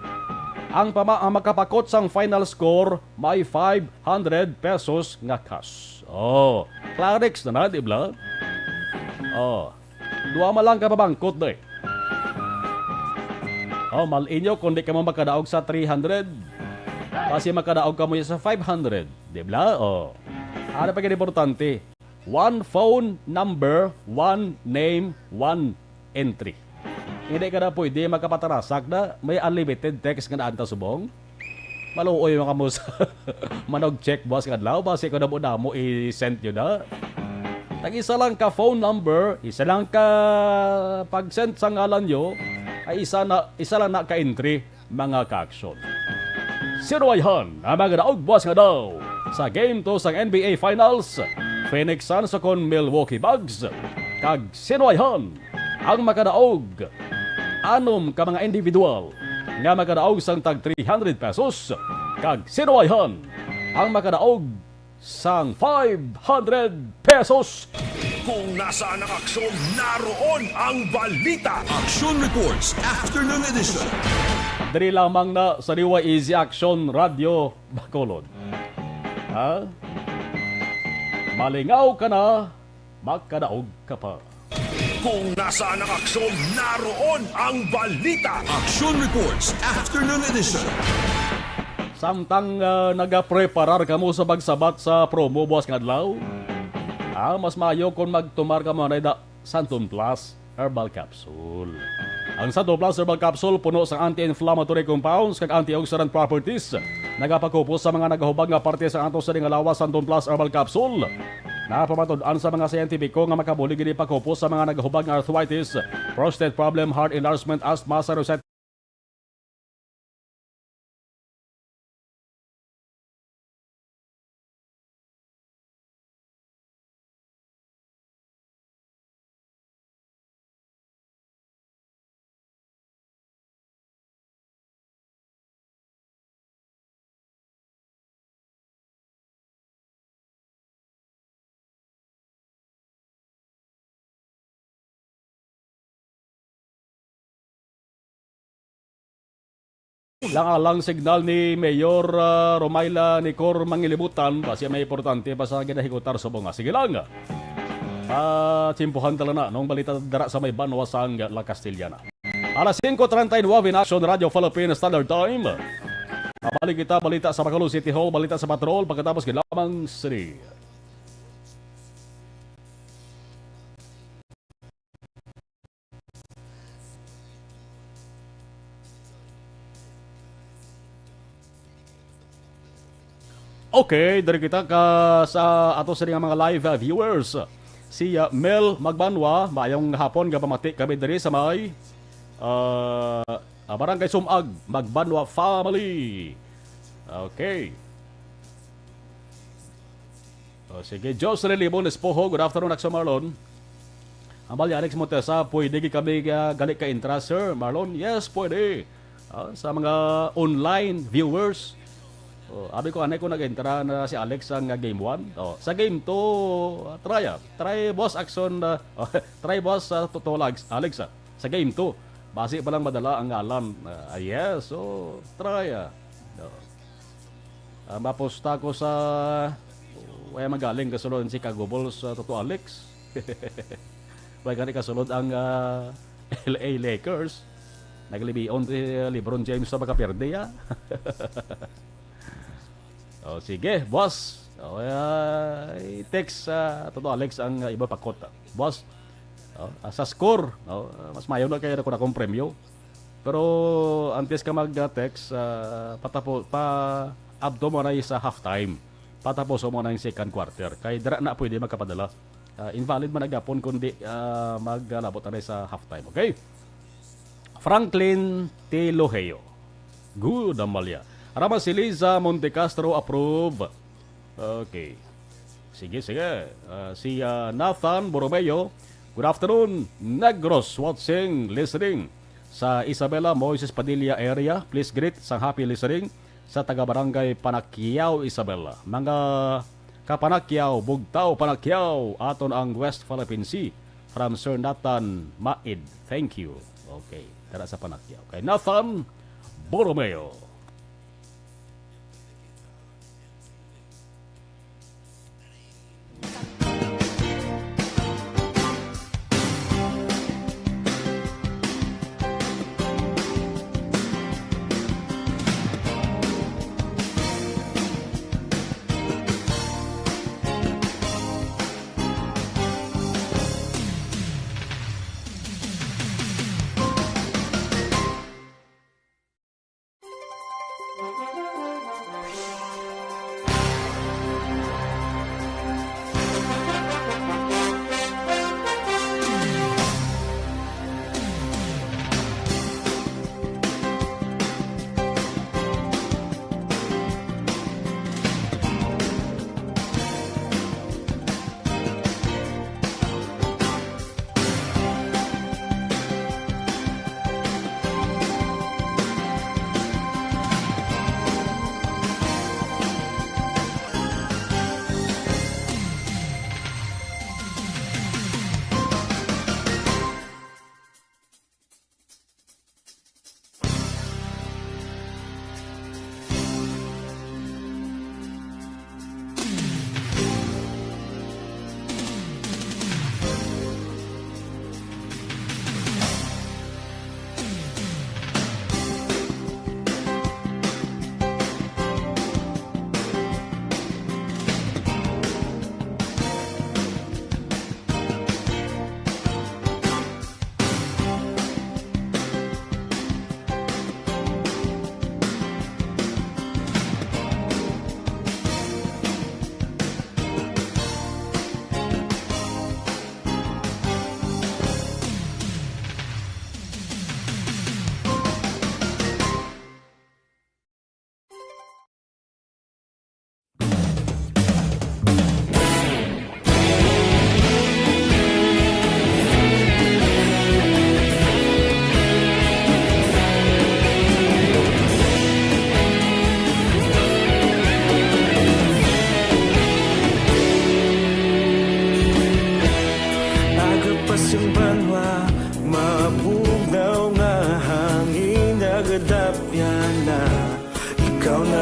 Ang pama-, ang makapakot sang final score may five hundred pesos nga cash. Oh, Clarex na na, di ba? Oh. Duha man lang ka pamangkot, doy. Oh, mal-inyo kung di ka mo makadaog sa three hundred. Basi makadaog ka mo sa five hundred, di ba? Oh. Ano pa gid importante? One phone number, one name, one entry. Hindi ka na pwede makapatarasak na may unlimited text nga naanta subong. Maluoy mo kamo sa manog check buwas nga adlaw, basi ko damo-damo i-send nyo na. Tag isa lang ka phone number, isa lang ka pag-send sa ngalan nyo, ay isa na, isa lang na ka entry. mga kaaksyon. Sinuwayhan ang mga daog buwas nga daw sa Game two sang N B A Finals, Phoenix Suns ukon Milwaukee Bucks, kag sinuwayhan ang makadaog anom ka mga individual nga makadaog sang tag three hundred pesos, kag sinuwayhan ang makadaog sang five hundred pesos. Kung nasaan ang aksyon, naroon ang balita. Action Reports, Afternoon Edition. Diri lamang na sa D Y E Z Action Radio Bacolod. Ha? Malingaw ka na, makadaog ka pa. Kung nasaan ang aksyon, naroon ang balita. Action Reports, Afternoon Edition. Samtang, ah, nagapreparar kamo sa pagsabat sa promo buwas nga adlaw, ah, mas maayo kon magtumar kamo anay da Santon Plus Herbal Capsule. Ang Santon Plus Herbal Capsule puno sang anti-inflammatory compounds kag antioxidant properties. Nagapakupos sa mga nagahubag nga parte sa ato sa nga lawas. Santon Plus Herbal Capsule napamatud-an sa mga siyentipiko nga makabulig ini pakupos sa mga nagahubag nga arthritis, prostate problem, heart enlargement, asthma, sinusitis, Lang-alang signal ni Mayor, ah, Romaila Nicor Mangilibutan, basi may importante pa sa ginahikutar subong nga. Sige lang. Ah, tsimpuhan tala na nung balita dara sa may banwa sang La Castellana. Alas singko treinta y nueve na Action Radio Philippine Standard Time. Mabalik kita, balita sa Bacolod City Hall, balita sa patrol, pagkatapos gid lamang sini. Okay, diri kita ka sa ato sini nga mga live, ah, viewers. Si, ah, Mel Magbanwa, maayong hapon nga pamati kami diri sa may, ah, ah, Barangay Sumag, Magbanwa family. Okay. O, sige. Jocelyn Libon Espojo, good afternoon, Akso Marlon. Ang bali, Alex Montesa, pwede gid kami, ah, gali ka intra, Sir Marlon? Yes, pwede. Ah, sa mga online viewers, oh, abi ko, anay ko nag-intra na si Alex ang, ah, game one. Oh, sa game two, ah, try, ah. Try, boss, action, ah, oh, try, boss, ah, to, to, Alex, Alex, ah. Sa game two, basi pa lang madala ang ngalan. Ah, yes, so, try, ah. Oh. Ah, mapusta ko sa, wala magaling kasulod si Chicago Bulls, ah, Toto Alex. Wala gani kasulod ang, ah, L A Lakers. Naglibion si LeBron James sa makaperde, ah. Oh, sige, boss. Oh, ah, i-text sa Toto Alex ang, ah, iba pakot, ah. Boss, oh, ah, sa score, oh, ah, mas mayo na kay ako na kong premyo. Pero antes ka mag-text, ah, patapo-, pa-abto mo na sa halftime. Patapos mo na yung second quarter. Kay dira na pwede magkapadala. Ah, invalid man agapon kundi, ah, maglabot na sa halftime. Okay? Franklin Tilojeo. Good, Amalia. Rama si Liza Montecastro, approve. Okay. Sige, sige. Ah, si, ah, Nathan Borromeo, good afternoon, Negros, watching, listening. Sa Isabela, Moises Padilla area, please greet sang happy listening sa taga Barangay Panakyaw, Isabela. Mga kapanakyaw, bugtaw, panakyaw, aton ang West Philippine Sea. From Sir Nathan Maid. Thank you. Okay, tara sa panakyaw. Kay Nathan Borromeo.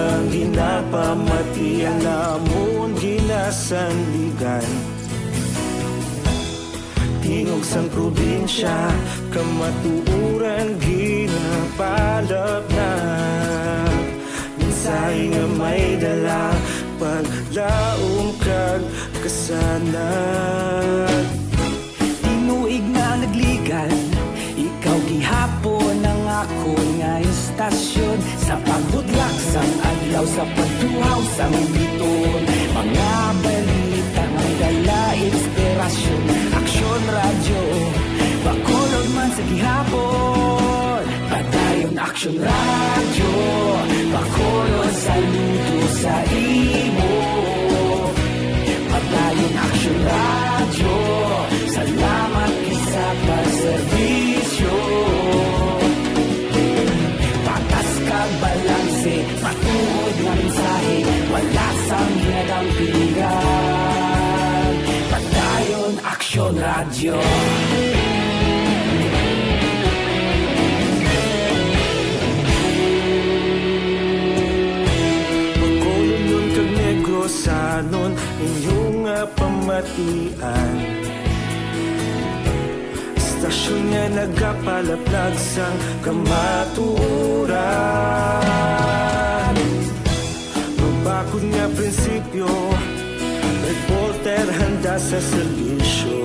Ang ginapamatian namon ginasandigan, tingog sang probinsya, kamatuoran ginapalapnag. Mensahe nga may dala, paglaom kag kasanag. Tinuig nga nagligan, ikaw gihapon ang akon nga istasyon. Sa pagbutlak sang adlaw, sa pagtuhaw sang biton, mga balita nga may dala inspirasyon. Aksyon Radyo, Bacolod man sa gihapon. Padayon Aksyon Radyo, Bacolod, saludo sa imo. Padayon Aksyon Radyo, salamat gid sa pagserbisyo. Patas kag balanse, matuod nga mensahe, wala sang ginadampigan. Padayon Aksyon Radyo. Bacolodnon kag Negrosanon, inyo nga pamatian. Istasyon nga nagapalaplag sang kamatuoran. Mabakod nga prinsipyo, reporter handa sa serbisyo.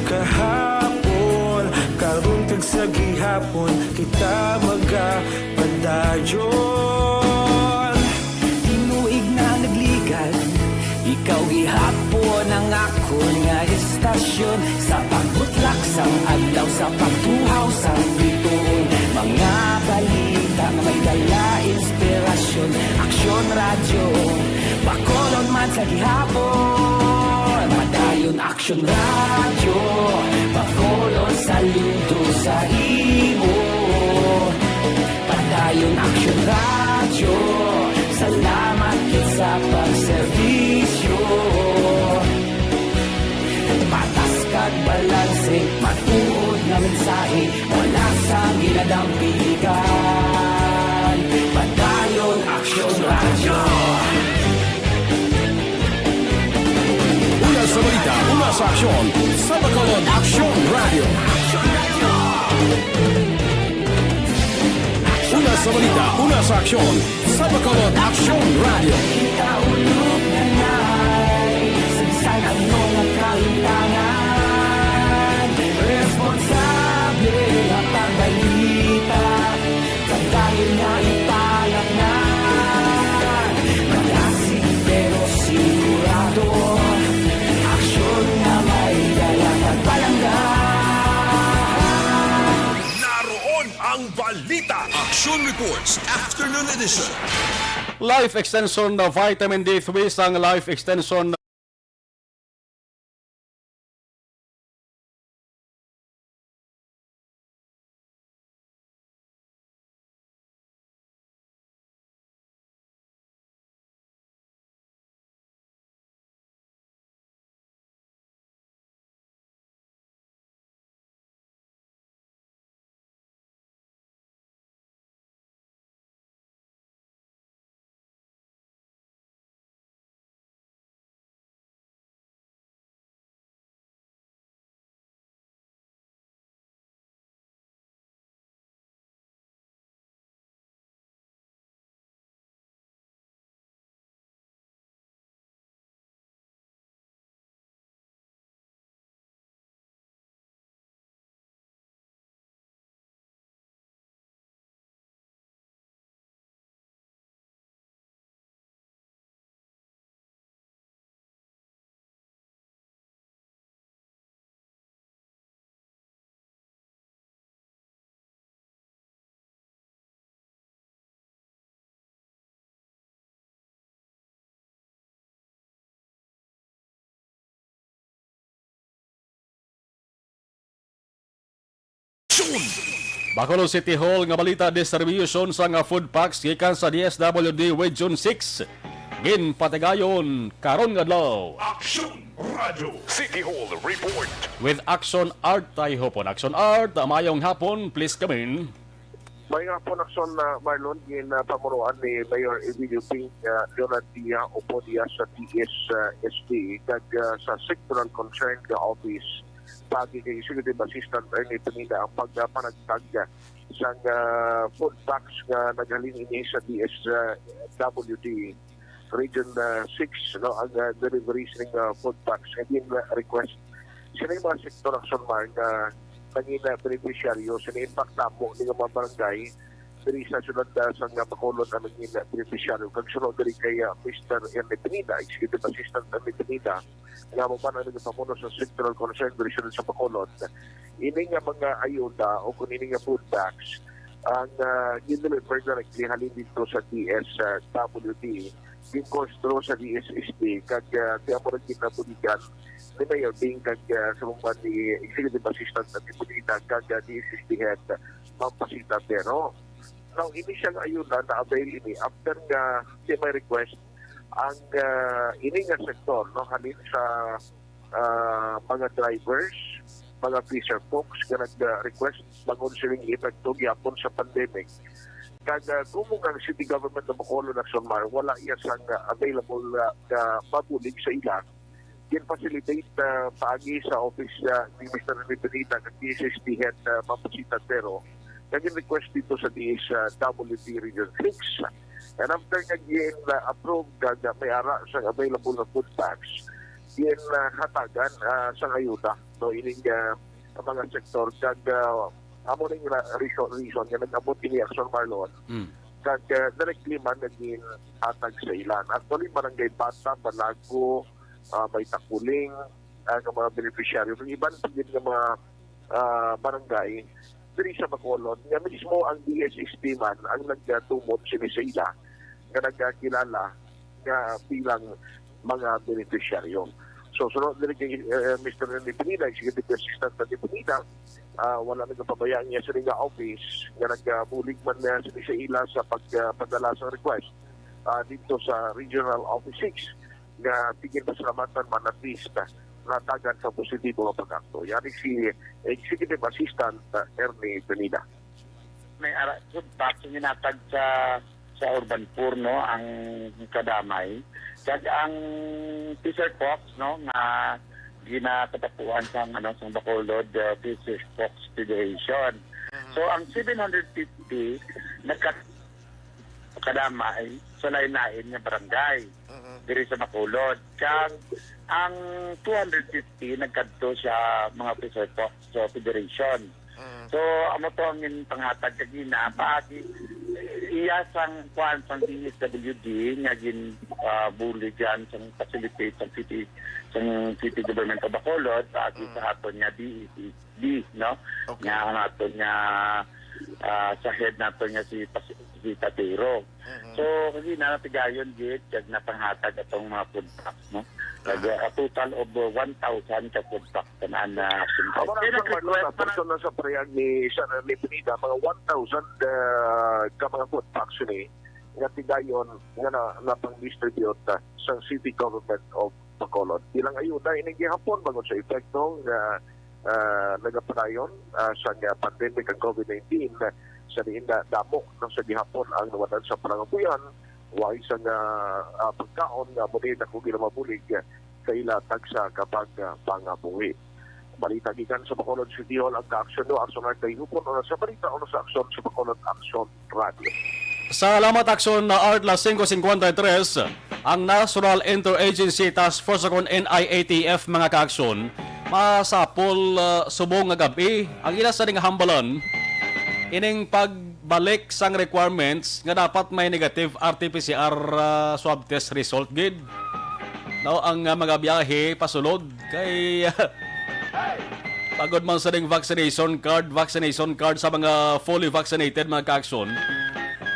Kahapon, karon kag sa gihapon, kita magapadayon. Tinuig nga nagligan, ikaw gihapon ang akon nga istasyon. Sa pagbutlak sang adlaw, sa pagtuhaw sang bituon, mga balita nga may dala inspirasyon. Aksyon Radyo, Bacolod man sa gihapon. Padayon Aksyon Radyo, Bacolod, saludo sa imo. Padayon Aksyon Radyo, salamat gid sa pagserbisyo. Patas kag balanse, matuod nga mensahe, wala sang ginadampigan. Padayon Aksyon Radyo. Una sa balita, una sa aksyon, sa Bacolod Aksyon Radyo. Una sa balita, una sa aksyon, sa Bacolod Aksyon Radyo. Kita ulog na nay, sa bisan ano nga kahimtangan, responsable ang pagbalita. Padayon nga ipalaknag, malasig pero sigurado, aksyon nga may dala kag palangga. Naroon ang balita. Action Reports, Afternoon Edition. Life Extension na Vitamin D three sang Life Extension. Bacolod City Hall nga balita, distribution sang food packs gikan sa D S W D Region six. Ginpatigayon karon nga adlaw. Aksyon Radyo City Hall Report. With Action Art, I hope on Action Art, mayong hapon, please come in. May nga po nakson na, Marlon, gin, ah, pamunuan ni Mayor Emilio Ping, ah, Leonardia Opodia sa D S, ah, S D, kag, ah, sa sectoral concern nga office, pagi kay Executive Assistant Ernie Pineda ang pagpanagtag sang, ah, food packs nga naghalin ini sa D S W D Region, ah, six, no, ang, ah, delivery sining, ah, food packs nga gin, ah, request. Sila yung mga sektor, Action Mar, nga nangin, ah, benepisyaryo. Sila yung pagtamo ni nga mga barangay diri sa syudad, ah, sang, ah, Bacolod ang nangin, ah, benepisyaryo. Kag sunod diri kay, ah, Mister Ernie Pineda, Executive Assistant Ernie Pineda, nga amo man ang nagapamuno sa Central Concern Division sa Bacolod. Ini nga mga ayuda o kung ini nga food packs ang, ah, gin-deliver directly halin dito sa D S W D, gin-course through sa D S S D, kag, ah, kaya mo rin ginabuligan ni Mayor Ding kag, ah, sa mga ni Executive Assistant na Deputy kag, ah, D S S D Head, Ma'am Pasita Pero. Now, ini siyang ayuda na avail ini after nga siya may request ang, ah, ini nga sektor, no, halin sa, ah, mga drivers, mga fisher folks nga nag-request bangod sining epekto gyapon sa pandemic. Kag, ah, kumo nga ang City Government of Bacolod, Action Mar, wala iya sang, ah, available, ah, nga mabulig sa ila, gin-facilitate, ah, paagi sa office, ah, ni Mister Rene Pineda kag D S S D Head, ah, Ma'am Pasita Pero, nga gin-request dito sa D S W D Region six. And after nga gin-approve kag may ara sang available nga food packs, gin, ah, hatagan, ah, sang ayuda, no, ining, ah, mga sektor kag, ah, amo ning ra-, reason, reason nga nag-abot ini, Action Mar, Lon, Mm. kag, ah, directly man nga ginhatag sa ilan. Actually, Barangay Bata, Balago, ah, may Takuling, ah, nga mga beneficiary. Ang iban pa gid nga mga, ah, barangay diri sa Bacolod, nga mismo ang D S S D man ang nagtumod sini sa ila nga nagakilala nga bilang mga beneficiaryo. So, sunod diri kay, eh, Mister Rene Pineda, Executive Assistant Rene Pineda, ah, wala nagapabaya niya sa nga office nga nagabulig man niya sa, sa ila sa pagpadala sa request, ah, dito sa Regional Office six, nga tigin pasalamatan man at least, ah, natagan sa positibo nga pag-akto. Yari si Executive Assistant, ah, Ernie Pineda. May ara-, food packs ang ginatag sa, sa Urban Poor, no, ang kadamay. Kag ang Fisher Fox, no, nga ginakatapuan sa, ano, sa Bacolod, uh, Fisher Fox Federation. Mhm. So, ang seven hundred fifty nagkat-, kadamay sa lain-lain nga barangay Mhm. diri sa Bacolod. Kag ang two hundred fifty nagkadto sa mga Fisher Fox, so, Federation. Mm. So, amo to ang ginpanghatag kagina, paagi iya sang kuan sang D S W D nga gin, ah, buligan sang facilitate sang city, sang city government of Bacolod, paagi Mm. sa aton nga D E C D, no? Okay. Nga ang aton nga, ah, sa head naton nga si Pas-, si Tatero. Mm-hmm. So, kagina natigayon gid kag napanghatag atong mga food packs, no? Kag, ah, a total of, uh, one thousand ka food packs tanan na action. Amo na Kaya ang nag-request pagpatuloy na man portion na sa pahayag ni Senator Pineda, mga one thousand, ah, ka mga food packs ini nga tigayon nga na, napang-distribute, ah, sa City Government of Bacolod. Bilang ayuda ini gihapon bangod sa epekto nga, ah, nagapadayon, ah, sa nga pandemic ang COVID nineteen, sa diin na damo, no, sa gihapon ang nawad-an sa pangabuhian, way sa nga, ah, pagkaon nga amo ni dako gid ang mabulig sa ila tagsa ka pag, ah, pangabuhi. Balita gikan sa Bacolod City Hall, ang Ka-Aksyon, no, Aksyon Art kay Hupon, una sa balita, una sa aksyon sa Bacolod Aksyon Radio. Salamat, Aksyon Art, las singko singkwenta y tres. Ang National Interagency Task Force, o kon N I A T F, mga ka-aksyon, masapol, ah, subong nga gab-i ang ila sa ning hambalan ining pagbalik sang requirements nga dapat may negative R T P C R, ah, swab test result gid. No, ang, ah, mga biyahe pasulod kay, pagod man sa ning vaccination card, vaccination card sa mga fully vaccinated, mga ka-aksyon.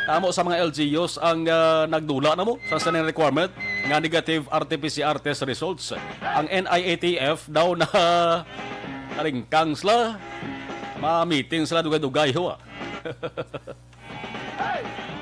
Tamo sa mga L G Us ang, ah, nagdula na mo sa sining requirement nga negative R T P C R test results. Ang N I A T F daw na nalingkang sila. Ma-meeting sila dugay-dugay, ho, ah.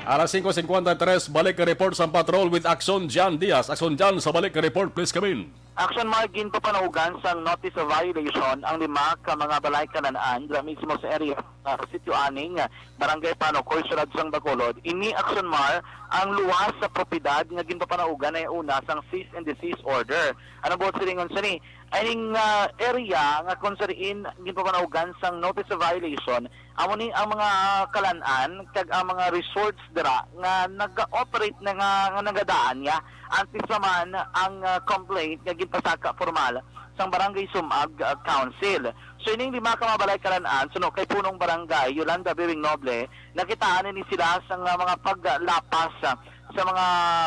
Alas singko singkwenta y tres, balik ang report sa patrol with Aksyon Jan Diaz. Aksyon Jan, sa balik ang report, please come in. Action Mar, ginpapanaugan sang notice of violation ang lima ka mga balay kalan-an dira mismo sa area sa Sitio Aning, Barangay Panocoy, Syudad sang Bacolod. Ini, Action Mar, ang luwas sa propiedad nga ginpapanaugan ay una sang cease and desist order. Ano buot silingon sini? Ining, ah, area nga kung sa diin ginpapanaugan sang notice of violation, amo ni ang mga kalan-an kag ang mga resorts dira nga nag-ooperate na nga, nga nagadaan niya. Antes pa man ang, ah, complaint nga ginpasaka formal sang Barangay Sumag, ah, Council. So, ining lima ka mga balay kalan-an, suno kay Punong Barangay Yolanda Bibing Noble, nakitaan ini sila sang, ah, mga paglapas, ah, sa mga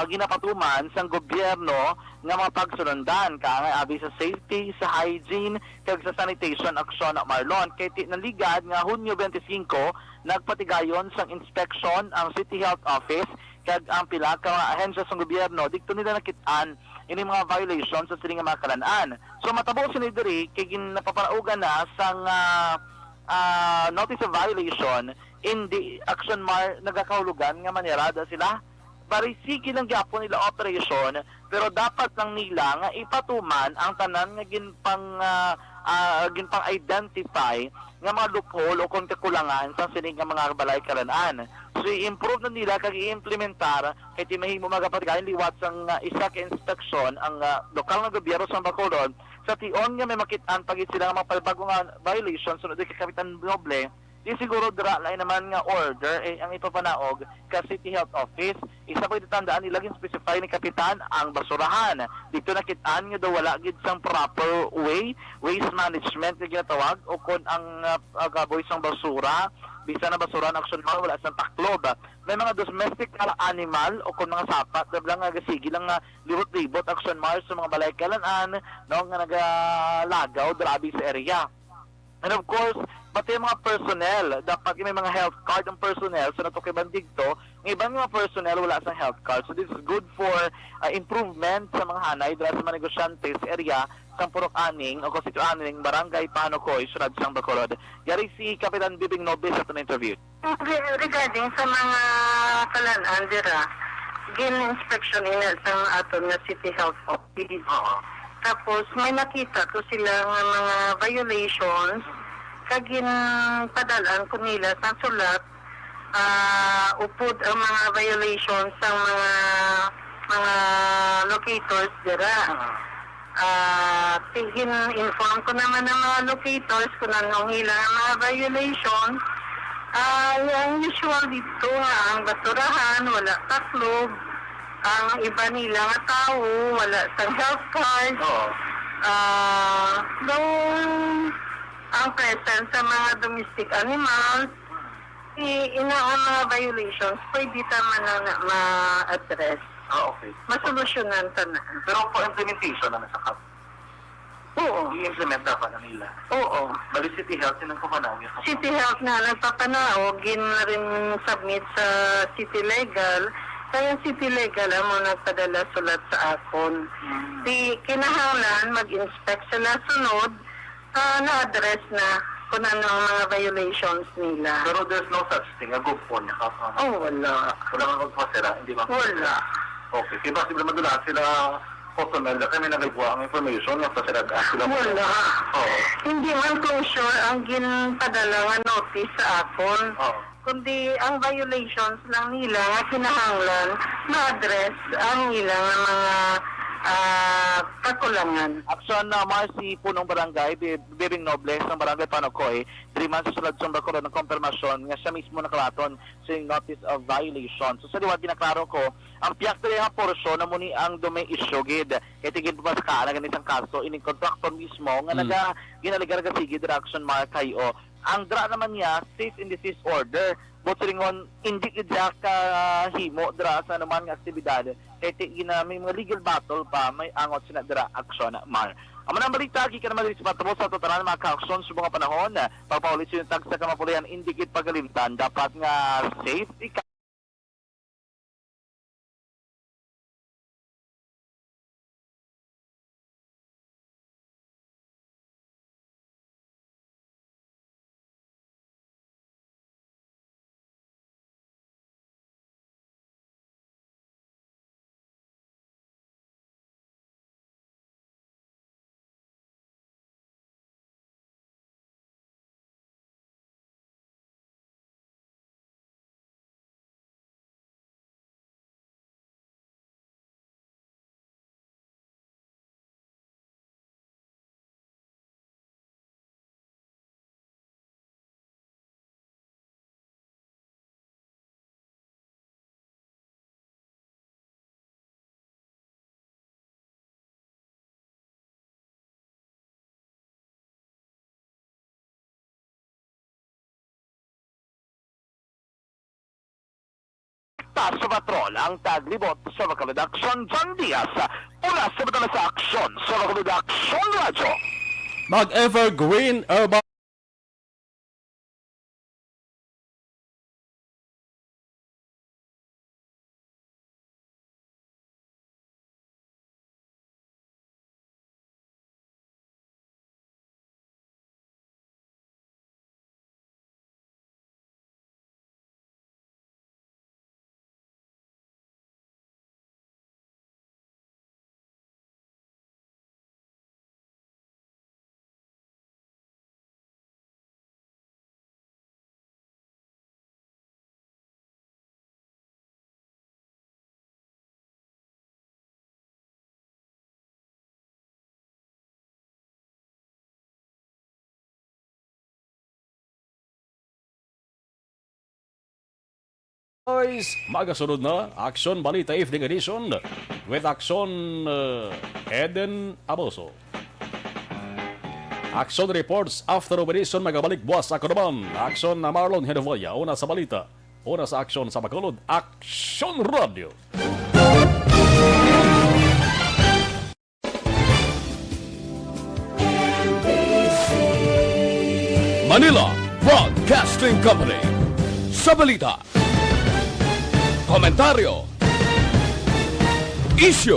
ginapatuman sang gobyerno nga mga pagsulundan, kaangay abi sa safety, sa hygiene, kag sa sanitation action, Marlon. Kay ti-, naligad nga Hunyo twenty-five, nagpatigayon sang inspection ang City Health Office kag ang pila ka mga ahensya sang gobyerno. Didto nila nakit-an ini mga violations sa sini nga mga kalan-an. So, matabo sini diri kay gin-, napapanaugan na sang, ah, ah, notice of violation, hindi, Action Mar, nagakahulugan nga manirada sila. Bali, sige lang gyapon nila operasyon, pero dapat lang nila nga ipatuman ang tanan nga ginpang, ah, ah, ginpang-identify nga mga loophole o kon kakulangan sa sini nga mga balay kalan-an. So, i-improve na nila kag i-implementar kay ti mahimo magapatigayon liwat sang, ah, isa ka inspeksyon ang, ah, lokal nga gobyerno sa Bacolod sa tion nga may makit-an pa gid sila nga mga palbago nga violation sunod kay Kapitan Noble. Di siguro dira lain naman nga order, eh, ang ipapanaog ka City Health Office. Isa pa gid tandaan nila, gin-specify ni Kapitan ang basurahan. Didto nakit-an nga daw wala gid sang proper way, waste management nga ginatawag, o kon ang, ah, pagkaboy sang basura, bisan na basura ang Action Mar, wala sang taklob. May mga domestic animal o kon mga sapat, dab lang nga gasigi lang nga libot-libot, Action Mar, sa mga balay kalan-an, no, nga nagalagaw, grabe sa area. And of course, pati ang mga personnel, dapat may mga health card ang personnel. So, natukiban didto, ang iban nga mga personnel wala sang health card. So, this is good for, uh, improvement sa mga hanay dira sa mga negosyante sa area sang Purok Aning o Constituent Aning, Barangay Panocoy, Syudad sang Bacolod. Yari si Kapitan Bibing Noble sa aton interview. Re-, regarding sa mga kalan-an dira, gin-inspection ina sang aton nga City Health Office. Oo. Tapos may nakita ko sila nga mga violations, kag ginpadal-an ko nila sa sulat, ah, upod ang mga violations sang mga, mga locators dira. Ah, ti-, gin-inform ko naman ang mga locators kung ano ang ila nga mga violation. Ah, ang usual didto nga ang basurahan, wala taklob, ang iba nila nga tawo, wala sang health card. Oo. Ah, daw ang presence sa mga domestic animals, i-, ina ang mga violations, pwede ta man na, na ma-address. Ah, okay. Masolusyonan ta na. Pero for implementation na sa kap-, Oo. I-implement dapat na nila. Oo. Bali, City Health, sinang kumanaw yung City Health na nagpapanaog, gin-rin-submit sa City Legal. Kaya City Legal amo nagpadala sulat sa akon. Mm. Di kinahanglan mag-inspect sila sunod, ah, na-address na kung ano ang mga violations nila. Pero there's no such thing, a good po niya, kap-, Oh, wala. Wala nga magpasira, hindi ba? Wala. Okay, kaya ba sila madula sila, customer na kami nagagawa ang information nga pasira ka sila? Wala. Oo. Hindi man closure ang ginpadala nga notice sa akon, Oo. kundi ang violations lang nila nga kinahanglan ma-address ang ila nga mga, ah, kakulangan. Action na Marcy, punong barangay, Bi-, Bibing Nobles ng Barangay Panocoy, diri man sa Sulad Sumba, Coron, ang kompirmasyon nga siya mismo nakalaton sa notice of violation. So, sa liwat, ginaklaro ko, ang piyak diri nga porsyon na muni ang dumay issue gid. Kay tigin pa sa kaana gani sang kaso, ining kontraktor mismo nga Hmm. naga-, ginaligar ka sige dira Action Mar kay o ang dira naman niya, cease and desist order. But silingon, hindi gid siya kahimo dira sa anuman nga aktibidad. Kay ti-, gina-, may mga legal battle pa, may angot sina dira Action Mar. Amo na ang balita, gikan naman diri sa Patro sa totalan mga ka-aksyon sa mga panahon. Pagpauli sa inyong tagsa ka mapulihan, hindi gid pagalimtan. Dapat nga safe ikaw. Sa patrol ang taglibot sa Bacolod Aksyon, John Diaz. Mula sa Batala sa Aksyon, sa Bacolod Aksyon Radyo. Mag-Evergreen Herbal Boys, magasunod na Aksyon Balita Evening Edition with Aksyon, uh, Eden Aboso. Aksyon Reports After Operation magabalik buwas sa Kanuman. Aksyon na Marlon Henovaya, una sa balita, una sa aksyon sa Bacolod, Aksyon Radio. Manila Broadcasting Company. Sa balita, komentaryo, isyu,